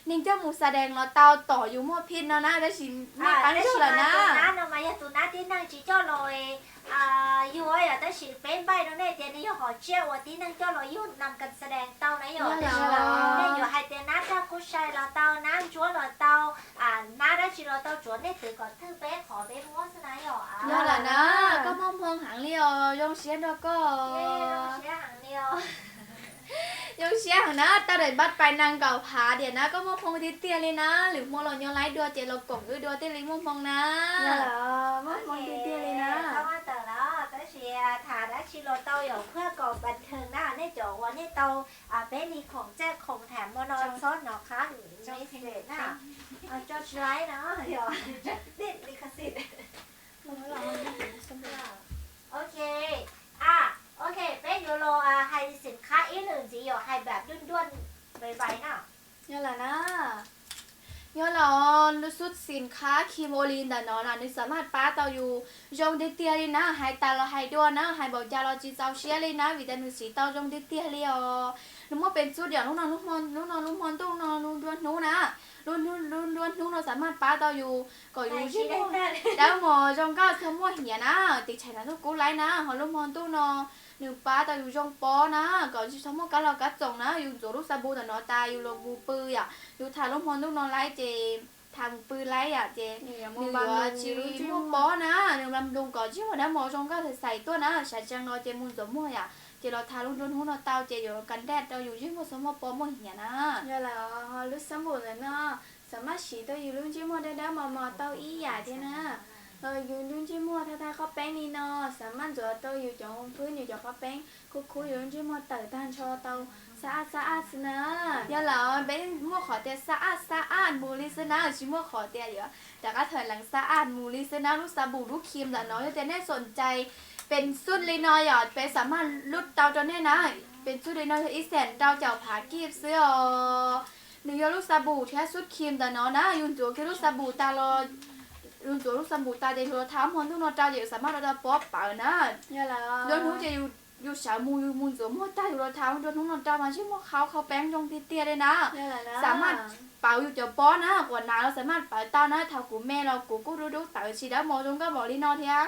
neeg coj mus xas dees los tau tom yus muaj phiv no na, tab sis nej qeeb zog lawm na. Nab no mas yog tus nab tib neeg tsis coj los yug yom, tab sis peb npaij rau nej tias nws yog hom tsiaj uas tib neeg coj los yug nam kas xas dees tau na yom. Tab sis nej yuav hais tias nab raj kub sai los tau, nab ntsuab los tau, nab dab tsi los tau, tsuav nej twv kom thwj peb qhov peb muab xwb na yom. Yog lawm na, koj muaj hmoo heev li os, zoo siab nrog koj. Siab heev na, tau daim npab pais nees nkaum phav diam na, koj muaj hmoo tiag tiag li na, lwm hmo los nyob laib dua ces los koom wb dua thiaj li muaj hmoo na. Muaj hmoo tiag tiag li na. Tab sis tham dab tsi los tau yog phuaj kom pab theeg na, nej cov uas nej tau peb li khoom txaj khoom tham hmo no txhob hnov qab lwm me xwm na. Tso tsis laib no, yog li khas xim. Ok, ok, peb yuav los hais xim khab ib lwm ntxiv, yog hais npam duaj duaj vais vais na. Yog lawm na, yog lawm, xub xim khab khi ua li ntawm no na, nws xam maj pab tau yus zoo tiag tiag li na, hais tas los hais dua na, hais npaum cas los tsis txaus siab li na, vim tias nws siv tau zoo tiag tiag li os. Nws muaj peev xwm yog lub no, lub no lub hmo ntuj no, lub nruab hnub na, lub nruab hnub no xam maj pab tau yus kom yus tsis muaj dawb mos zoo nkauj txhob muaj hiav na, tiv tshais na tub kub laib na, ho lub hmo ntuj no nws pab tau yus zoo pob na, kom tsis txhob muaj kab lo kab txoos na, yus ntxuav lub xa bu ntawm no tas yus los mus pw yom, yus tham lub hmo ntuj no laib ces tham mus pw laib yom, ces nws yuav tsis muaj pob na, nws mam lus kom tsis muaj dawb mos zoo nkauj xais xais tuaj na, sawv tsees los ces mus ntxuav muag yom, ces los tham lub nruab hnub no tau ces yuav kam daj rau yus tsis muaj txhob muaj pob muaj hiav na. Yog lawm, lub xab npum ntawm no xam maj siv tau yus lub ntsej muag dawb dawb mos mos tau ib yam thiab na. Yus lub ntsej muag thaj thaj qhov peeb li no, xam maj ntxuav tau yus cov hwj nws cov qhov peeb, khub khub yus lub ntsej muag tawm tag nrho tau xab aj xab aj xwb na. Yog lawm, peb muaj qhov tias xab aj xab aj mus li xwb na, tsis muaj qhov tias yuav rov qab tham lees xab aj mus li xwb na. Lub xa npum lub khi ntawm no yog tias nej xoom cai peev xwm li no yom, peb xam maj lub tau rau nej na. Peev xwm li no yog ib xees rau caum phav kib xwb os. Nws yog lub xa npum thiab xub khi ntawm no na, yus ntxuav kiag lub xa npum tas los, yus ntxuav lub xa npum tas ces yus los tham hmo ntuj no rau ces yus xam maj rau tau pob pawv na. Nruab hnub ces yus sawv mus yus mus ntxuav muag tag yus los tham nruab hnub no rau mas tsis muaj qhov qhov peeb zoo tiag tiag li na. Xam maj pawv yus cov pob na, quas nav los xam maj pawv tau na, thaum kuv me los kuv kuj dub dub tawv tsis dawb mos zoo nkauj npaum li no thiab.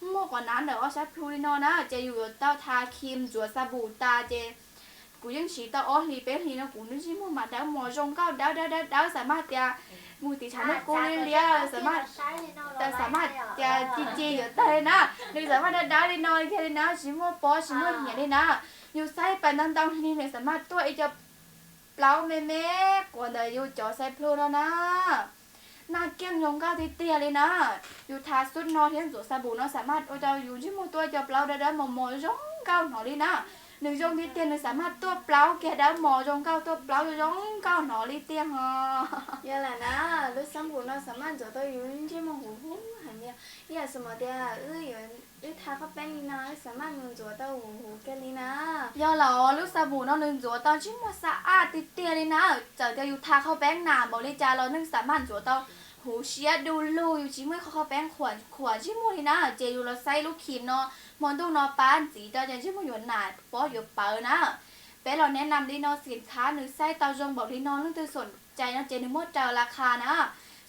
Muaj quas nav ntawm ob sab plhu li no na, ces yus yuav tau tha khi ntxuav xa npum tas ces kuv yeej siv tau ob hlis peb hlis no kuv ntsej muag mas dawb mos zoo nkauj dawb dawb dawb dawb, xam maj tias mus tim tshav ntuj kub liab liab, xam maj tias ci ci yuav tawg li na, nws xam maj dawb dawb li no kiag li na, tsis muaj pob tsis muaj hiav li na. Yus saib pas ntau ntau hli nws xam maj tuaj ib co plaub me me quas ntawm yus cov xais plhu no na. Naj kiag zoo nkauj tiag tiag li na. Yus tha xub no thiab ntxuav xa npum no xam maj ua rau yus ntsej muag tuaj cov plaub dawb dawb mos mos zoo nkauj hnov li na. Nws zoo tiag tiag, nws xam maj tuaj plaub kiag dawb mos zoo nkauj, tuaj plaub zoo nkauj hnov li tiag ho. Yog lawm na, lub xab npum no xam maj ntxuav tau yus ntsej muag huv huv heev li. Ib yam xws mas tias wb tha qhov peeb li no wb xam maj mus ntxuav tau huv huv kiag li na. Yog lawm, lub xa npum no nws ntxuav tau ntsej muag xab aj tiag tiag li na. Txawm tias yus tha qhov peeb nas npaum li cas los nws xam maj ntxuav tau huv siab du lug, yus tsis muaj ib qho qhov peeb khuam ntsej muag li na. Ces yus los saib lub khi no, hmo ntuj no pab ntxiv rau ces ntsej muag yuav nas pob yuav pawv na. Peb los neb nam li no xim khab nws saib tau zoo npaum li no, leej twg xoom cai no ces nws muab raws la kha na.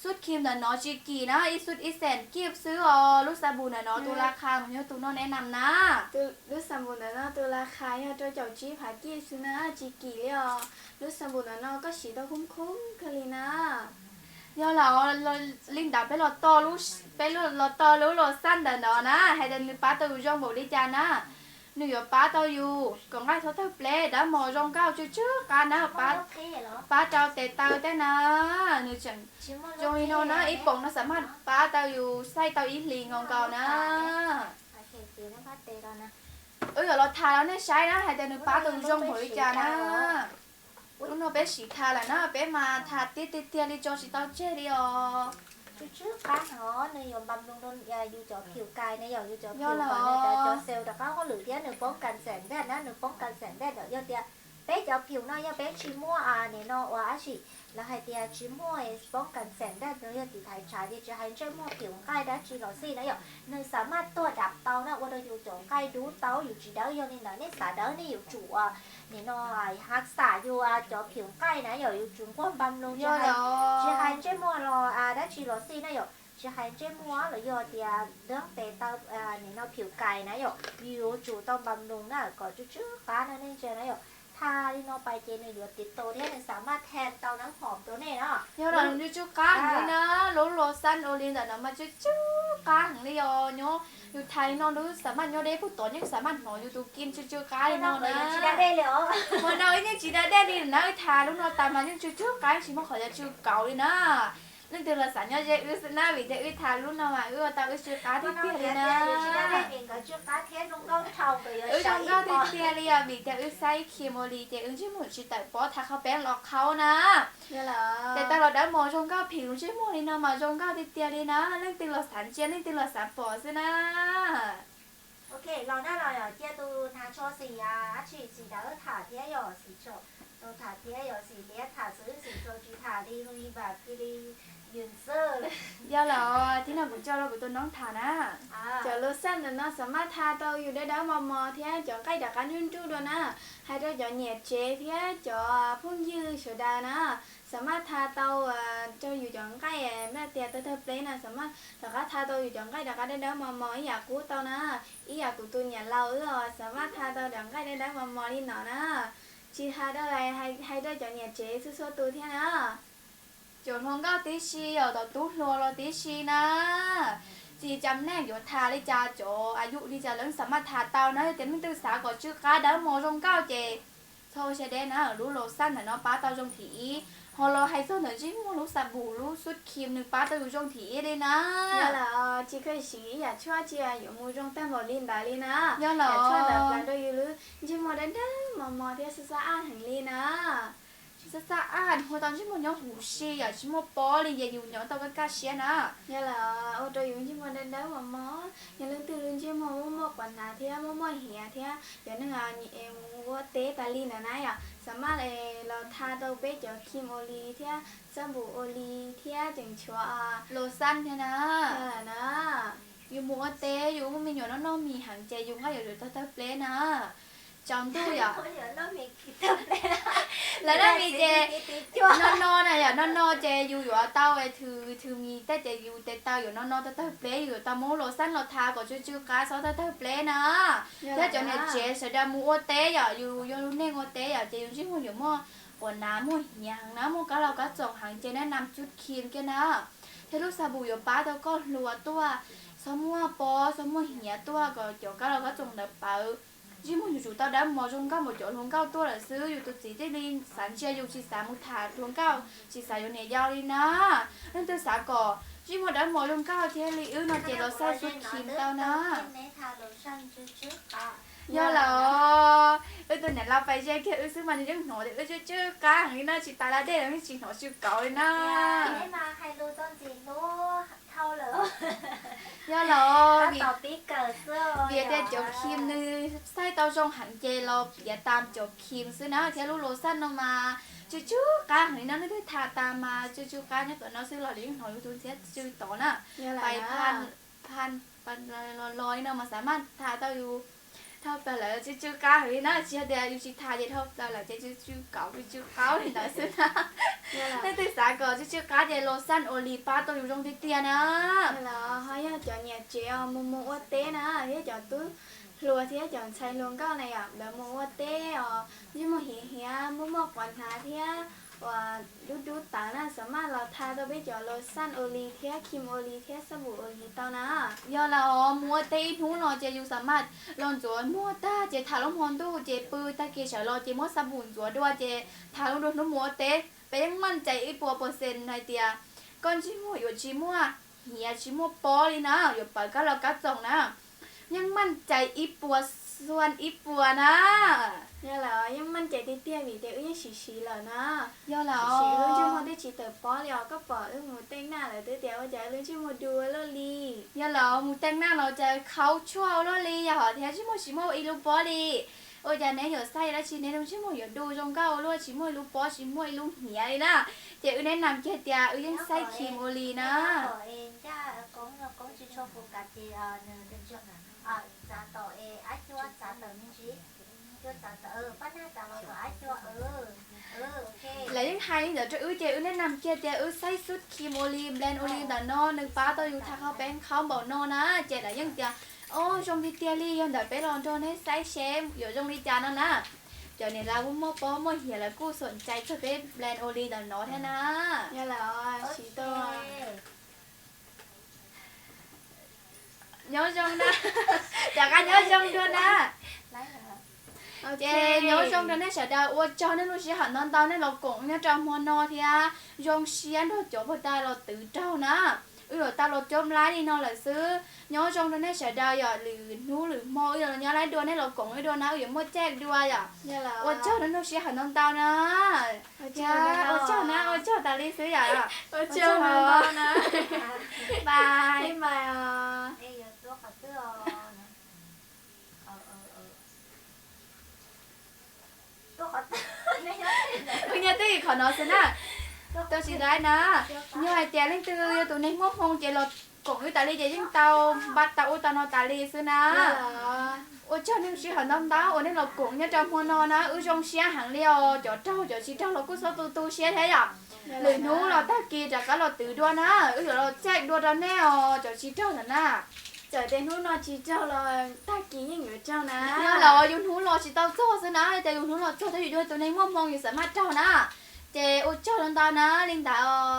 Xub khi ntawm no tsis kim na, ib xub ib xees kib xwb os. Lub xa npum ntawm no tus la kha mas yog tus no neb nam na. Lub xa npum ntawm no tus la kha yog rau caum tsib phav kib xwb na, tsis kim li os. Lub xa npum ntawm no koj siv tau khoob khoob kawg li na. Yog lawm, li ntawd peb los to, peb los to lub los xaj ntawm no na, hais tias nws pab tau yus zoo npaum li cas na. Nws yuav pab tau yus kom nqaij txhob tawg pleb, dawb mos zoo nkauj tsw tsw qab na, pab rau tes taw tej na. Nws tseem zoo li no na, ib poom no xam maj pab tau yus xaij tau ib hlis nkaus nkaus na. Wb yuav los tham rau nej saib na, hais tias nws pab tau yus zoo npaum li cas na. Lub no peb sim tha lawm na, peb mas tha tiag tiag tiag li tso tsis tau tseg li os. Tsw tsw qab no nws yuav npam lug yus cov phim kais na, yog yus cov phim kais cov xees rov qab hauj lwm thiab nws poob kas xeem ntej na, nws poob kas xeem ntej ntawm yog tias peb cov phim no yog peb tsis muaj nim no ua dab tsi, lawv hais tias tsis muaj poob kas xeem ntej, yog tiv thaiv tshav ces tsis hais ntsej muag phim nqaij dab tsi los xij na yom, nws xam maj tuaj dam tau na, ua rau yus cov nqaij dub tau, yus tsis dawb. Yog li ntawd nej xav dawb nej yuav tsum ua nim no hav xam yus cov phim nqaij na yom, yus tsum nquag npam lug, tsis hais ntsej muag los dab tsi los xij na yom, tsis hais ntsej muag los yog tias dab tes taw nim no phim kais na yom, yus yuav tsum tau npam lug na kom tsw tsw qab na nej ntsia na yom. tha li no pais ces nws yuav tiv taus thiab nws xam maj tha tau nab hom rau nej no. Yog los tsw tsw qab heev li na, lub los xaj ua li ntawm no mas tsw tsw qab heev li os. Nyob yus tha li no lub xam maj nyob deb puag tod yeej xam maj hnov yus tus kim tsw tsw qab li no na. Ua no wb yeej tsis da dej li na, wb tha lub no tas mas yeej tsw tsw qab tsis muaj qhov yuav tsw kauv li na. Leej twg los xav nyob ze wb xwb na vim tias wb tha lub no mas wb ua tau wb tsw qab tiag tiag li na. Wb zoo nkauj tiag tiag li os vim tias wb saib khi ua li ces wb ntsej muag tsis tawm pob tha qhov peb los qhaub na. Ces tau los dawb mos zoo nkauj phim ntsej muag li no mas zoo nkauj tiag tiag li na. Leej twg los xav ntsia leej twg los xav pom xwb na. Ok, los na los cia tus hnav tsho xim dab tsi xim dawb tham thiab yog xim tsho, tus tham thiab yog xim liab tham xwb, xim tsho tsis tham li, li npam ki li yus xwb. Yog los tib no kuv tso rau kuv tus noob tham na. Cov los xaj ntawm no xam maj tha tau yus dawb dawb mos mos thiab cov nqaij rov qab nruj nruj dua na. Hais rau cov niam tsev thiab cov phooj ywg sawv daws na, xam maj tha tau rau yus cov nqaij, maj tias tawg tawg pleb na, xam maj rov qab tha tau yus cov nqaij rov qab dawb dawb mos mos ib yam qub tau na. Ib yam kuv tus niam laus wb os xam maj tha tau cov nqaij dawb dawb mos mos li no na. Tsis hais rau, hais rau cov niam tsev txhua txhua tus thiab na. Cov hluas nkauj tib si, yog tom tub hluas los tib si na, tsis cam nej yuav tham li cas, cov a yus li cas lawv xam maj tham tau na. Yog tias leej twg xav kom tsw qab dawb mos zoo nkauj ces txhob ua siab deb na, lub los xaj ntawm no pab tau zoo thib ib. Ho los hais txog ntawm ntsej muag lub xa bus lub xub khim nws pab tau yus zoo thib ib li na. Yog lawm, tsis kheev siv ib yam tshuaj tsis yuav mus zoo tag npaum li ntawd li na. Yog lawm, tshuaj ntawd plam rau yus lub ntsej muag dawb dawb mos mos thiab xab xab aj heev li na. Xab xab aj hu tau ntsej muag nyob huv si yom, tsis muaj pob li ces yus nyob tau kaj kaj siab na. Yog lawm, ua rau yus ntsej muag dawb dawb mos mos. Yog leej twg lub ntsej muag muaj muaj quav hnav thiab muaj muaj hiav thiab cov neeg mus ua teb tas li ntawd na yom, xam maj los tha tau peb cov khim ua li thiab xab npum ua li thiab tseem tshuav los xaj thiab na. Na, yus mus ua teb yus muaj me nyuam noj noj mis heev ces yus nqaij yuav tawg tawg pleb na. Tsaus ntuj yom, lawv noj mis ces no no na yom, no no ces yus yuav tau thws mis tej ces yus tes taw yuav no no tawg tawg pleb, yus yuav tau muab los xaj los tha kom tsw tsw qab txhob tawg tawg pleb na. Thiab cov niam tsev sawv daws mus ua teb yom, yus yog lub neej ua teb yom ces yus ntsej muag yuav muaj quav hnav muaj hiav heev na, muaj kab laug kab txoom heev ces nej nam txub khim kiag na. Thiab lub xa bus yuav pab tau koj hluas tuaj, txhob muaj pob txhob muaj hiav tuaj kom cov kab laug kab txoom ntawd pawv. Ntsej muag yus tsum tau dawb mos zoo nkauj npaum cov hluas nkauj tuaj lawm xwb, yus tus txiv thiaj li xav ntsia yus tsis xav mus tham hluas nkauj tsis xav yuav niam yau li na. Leej twg xav kom ntsej muag dawb mos zoo nkauj thiaj li wb no ces los xaj xub khim tau na. Yog lawm, wb tus niam laus pais ze kiag wb xwb mas nws yeej hnov tias wb tsw tsw qab heev li na, tsis tas la dej los yeej tsis hnov tsw kauv li na. Yog lawm, vim tias cov khim nws xaij tau zoo heev ces los piav tas cov khim xwb na, thiab lub los xaj no mas tsw tsw qab heev li na, leej twg tham tas mas tsw tsw qab nyob tom no xwb los lawv yeej hnov yus tus ntxhiab tsw tod na. Pais phan los li no mas xam maj tham tau yus dhau plaws lawm, tsw tsw qab heev li na, tsis yog tias yus tsis tham ces dhau plaws lawm ces tsw tsw kauv tsw tsw qaub li ntawd xwb na. Leej twg xav kom tsw tsw qab ces los xaj ua li pab tau yus zoo tiag tiag na. Los ho yog cov niam tsev os mus mus ua teb na, thiab cov tub hluas thiab cov ntxhais hluas nkauj na yom, lawv mus ua teb os ntsej muag hiav hiav muaj muaj quav hnav thiab uas dub dub tawv na, xam maj los tha tau peb cov los xaj ua li thiab khim ua li thiab xab npum ua li tau na. Yog lawm, mus ua teb ib hnub no ces yus xam maj los ntxuav muag tag ces tham lub hmo ntuj ces pw tag kis sawv los ces muab xab npum ntxuav dua ces tham lub nruab hnub mus ua teb. Peb yeej maj cai ib puas percent hais tias koj ntsej muag yuav tsis muaj hiav tsis muaj pob li na, yuav pawv kab laug kab txoom na. Yeej maj cai ib puas xuan ib puas na. Yog lawm, yeej maj cai tiag tiag vim tias wb yeej siv siv lawm na. Yog lawm, siv lub ntsej muag twb tsis tawm pob li os, koj pom wb mus teej naj lawm twb tias ua cas lub ntsej muag du ua luaj li. Yog lawm, mus teej naj los cas khaub tshuaj ua luaj li, yog hom thiab ntsej muag tsis muaj ib lub pob li. Ua cas neb yuav xaij dab tsi neb lub ntsej muag yuav du zoo nkauj ua luaj, tsis muaj ib lub pob tsis muaj ib lub hiav li na. Ces wb neb nam kiag tias wb yeej xaij khim ua li na. Lawv yeej hais li ntawd rau wb ces wb neb nam kiag tias wb xaij xub khim ua li, brand ua li ntawm no nws pab tau yus tha qhov peeb khaub npaum no na. Ces lawv yeej tias, o, zoo tiag tiag li, yog ntawd peb los nrog neb xaij seb yuav zoo li cas no na. Cov niam laus muaj pob muaj hiav lawv kuj xom cai txog peb plan ua li ntawm no thiab na. Nyob zoo na, rov qab nyob zoo dua na. Ces nyob zoo rau nej sawv daws, ua tsaug nej lub sij hawm ntau ntau nej los koom nyob rau hmo no thiab. Zoo siab nrog cov pog tas los twv raug na. Wb yuav tau los coob laib li no lawm xwb. Nyob zoo rau nej sawv daws yom, lwm hnub lwm hmo wb yuav los nyob laib dua, nej los koom wb dua na, wb yuav muaj caij dua yom. Ua tsaug nej lub sij hawm ntau ntau na. Ua tsaug na, ua tsaug tas li xwb yom. Ua tsaug na. Bye. Wb nyob twj ywm qhov no xwb na. Tab sis ntawd na, yog hais tias leej twg yog tus neeg muaj hmoo ces los koom wb tas li ces yeej tau npaj tau ua tau no tas li xwb na. Ua tsaug nej sij hawm ntau ntau uas nej los koom nyob rau hmo no na, wb zoo siab heev li os. Cov raug cov tsis raug los kuj txhob tu tu siab thiab yom. Lwm hnub los tag kis rov qab los twv dua na, wb yuav los caij dua rau nej os cov tsis raug ntawm na. Txawm tias hnub no tsis raug los tag kis yeej yuav raug na. Yog los yus hnub los tsis tau txog xwb na, ces yus hnub los txog thiab yus yog tus neeg muaj hmoo yus xav maj raug na. Ces ua tsaug ntau ntau na, li ntawd os.